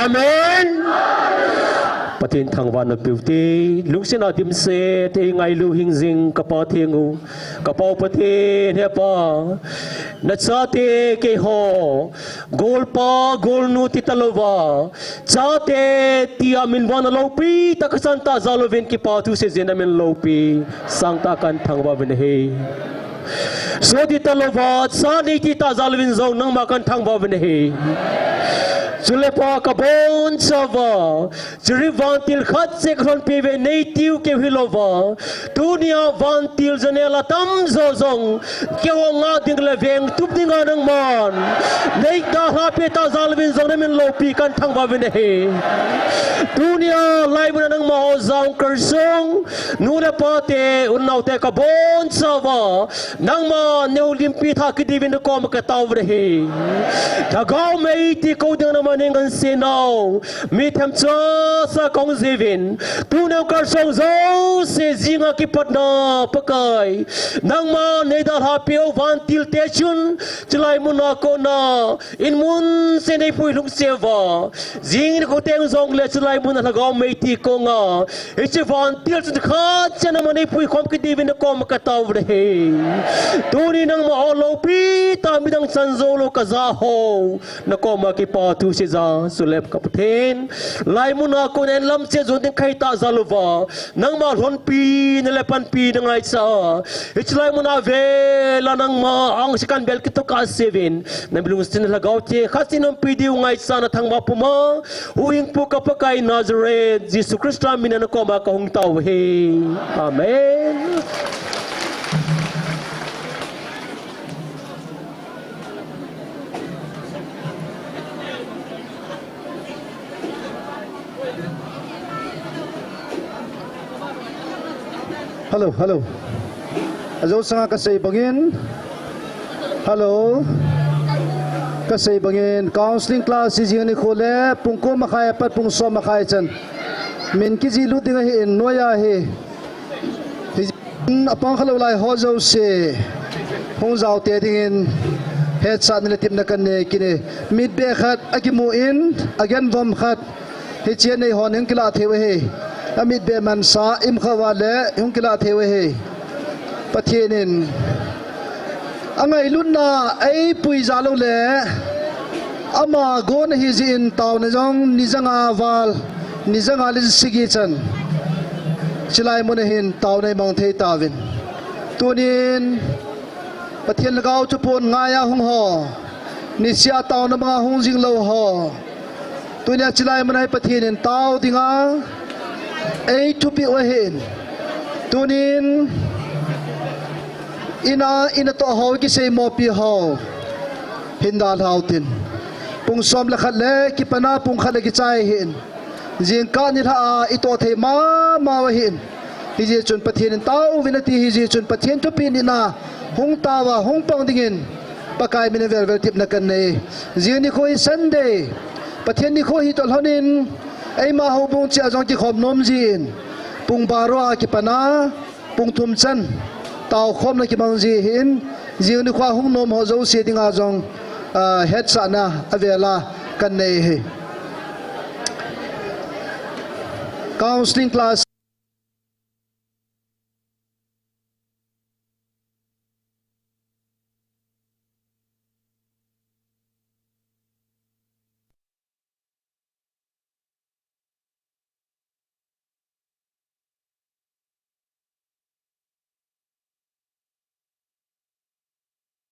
Amen. Pathen thangvahna peuvin, lungsetna dimset, eingailu hing jing ka Pathen u, ka Pa u Pathen, he Pa, nachate keiho, golpa, golnu ti talouva, chate tia min vang na loupi tah kasan tah jal uvin kipa thu seijeh in namin loupi sangtah a kahin thangvah uvin ahi. Sot ti talouva, cha nei ti tah jal uvin jong nangma kahin thangvah uvin ahi. Chule Pa, kabonchauva, churi vantil khat cheh kalhonpi uve, nei tiu keu hilouva, tunia vantil janel a tamjo jong keiho ngah ding le vengtup dinga nangman nei dalhah peh tah jal uvin jong namin loupi kahin thangvah uvin ahi. Tunia laimun a nangma ho jong kalsong, nu le pate, unaote, kabonchauva, nangma nehoulimpi thah kit diuvin nakoma katao uve ahi. Lhagao mei ti kou ding nangma nei ngansena u, mi themcha sa kahung jiuvin, tuni kalsong jouse jinga kipatna Pakai, nangma nei dalhah peh u vantil te chun, chulai muna kona, in mun cheh nei pui lhung seuva, jing nikho teng jongle chulai muna lhagao mei ti konga, hiche vantil chun khat cheh nangma nei pui khom kit diuvin nakoma katao uve ahi. Tuni nangma ho loupi tah midang chan jou lou kaja ho, nakoma kipa thu seija, chule ka Pathen, laimun a kona in lam cheh jon ding kahi tah jal uva, nangma lhonpina le panpina ngaicha a, hiche laimun a vela nangma angse kahin bel kit tokah seuvin, nami lungset lhagao cheh khat cheh in umpi diu ngaichatna thangvah puma, huhhingpu ka Pakai Nazareth Jesu Christa mina nakoma kahung tao uve. Amen. Hello, hello. Ajou sanga kasei bangin, hello, kasei bangin counseling class hi jing nikho le pung ko makhai apat pung som makhai chan min kiji lut ding ahin, noiya hi, hi apang khalou lai ho jouse hung jaote dingin hetsahna le tepna kanei kit e. Mitbeh khat akimun, agenvom khat hichea neihon hung kilah theiu ahi. Amitbeh mansa imkhat uva le hung kilah theiu ahi. Pathen in angailutna eipui jal loule, ama gon ahijeh in taona jong ni janga val, ni janga le sagi chan, chulai muna hin taona imang thei tauvin. Tunin Pathen Lhagao thuphon ngaiya hung ho, nisea taona banga hung jing lou ho, tunia chulai muna hi Pathen in tao dinga eithupeh u ahin. Tunin ina, ina toh ho, kiseimopi ho, hin dalhau tin. Pung som le khat le kipana pung khat le kichai ahin. Jingkah nilhah a itoh thei mamau ahin. Hijeh chun Pathen in taovin ati, hijeh chun Pathen thupeh nina hung taova hung pang dingin Pakai mina velvel tepna kanei. Jing nikho hi Sunday, Pathen nikho hitoh lhonin, eima houbung cheh a jong kikhom nom jin, pung baro a kipana pung thum chan taokhomna kimang ji ahin, jing nikhoa hung nom ho jouse dinga jong, ah, hetsahna avela kanei ahi. Counseling class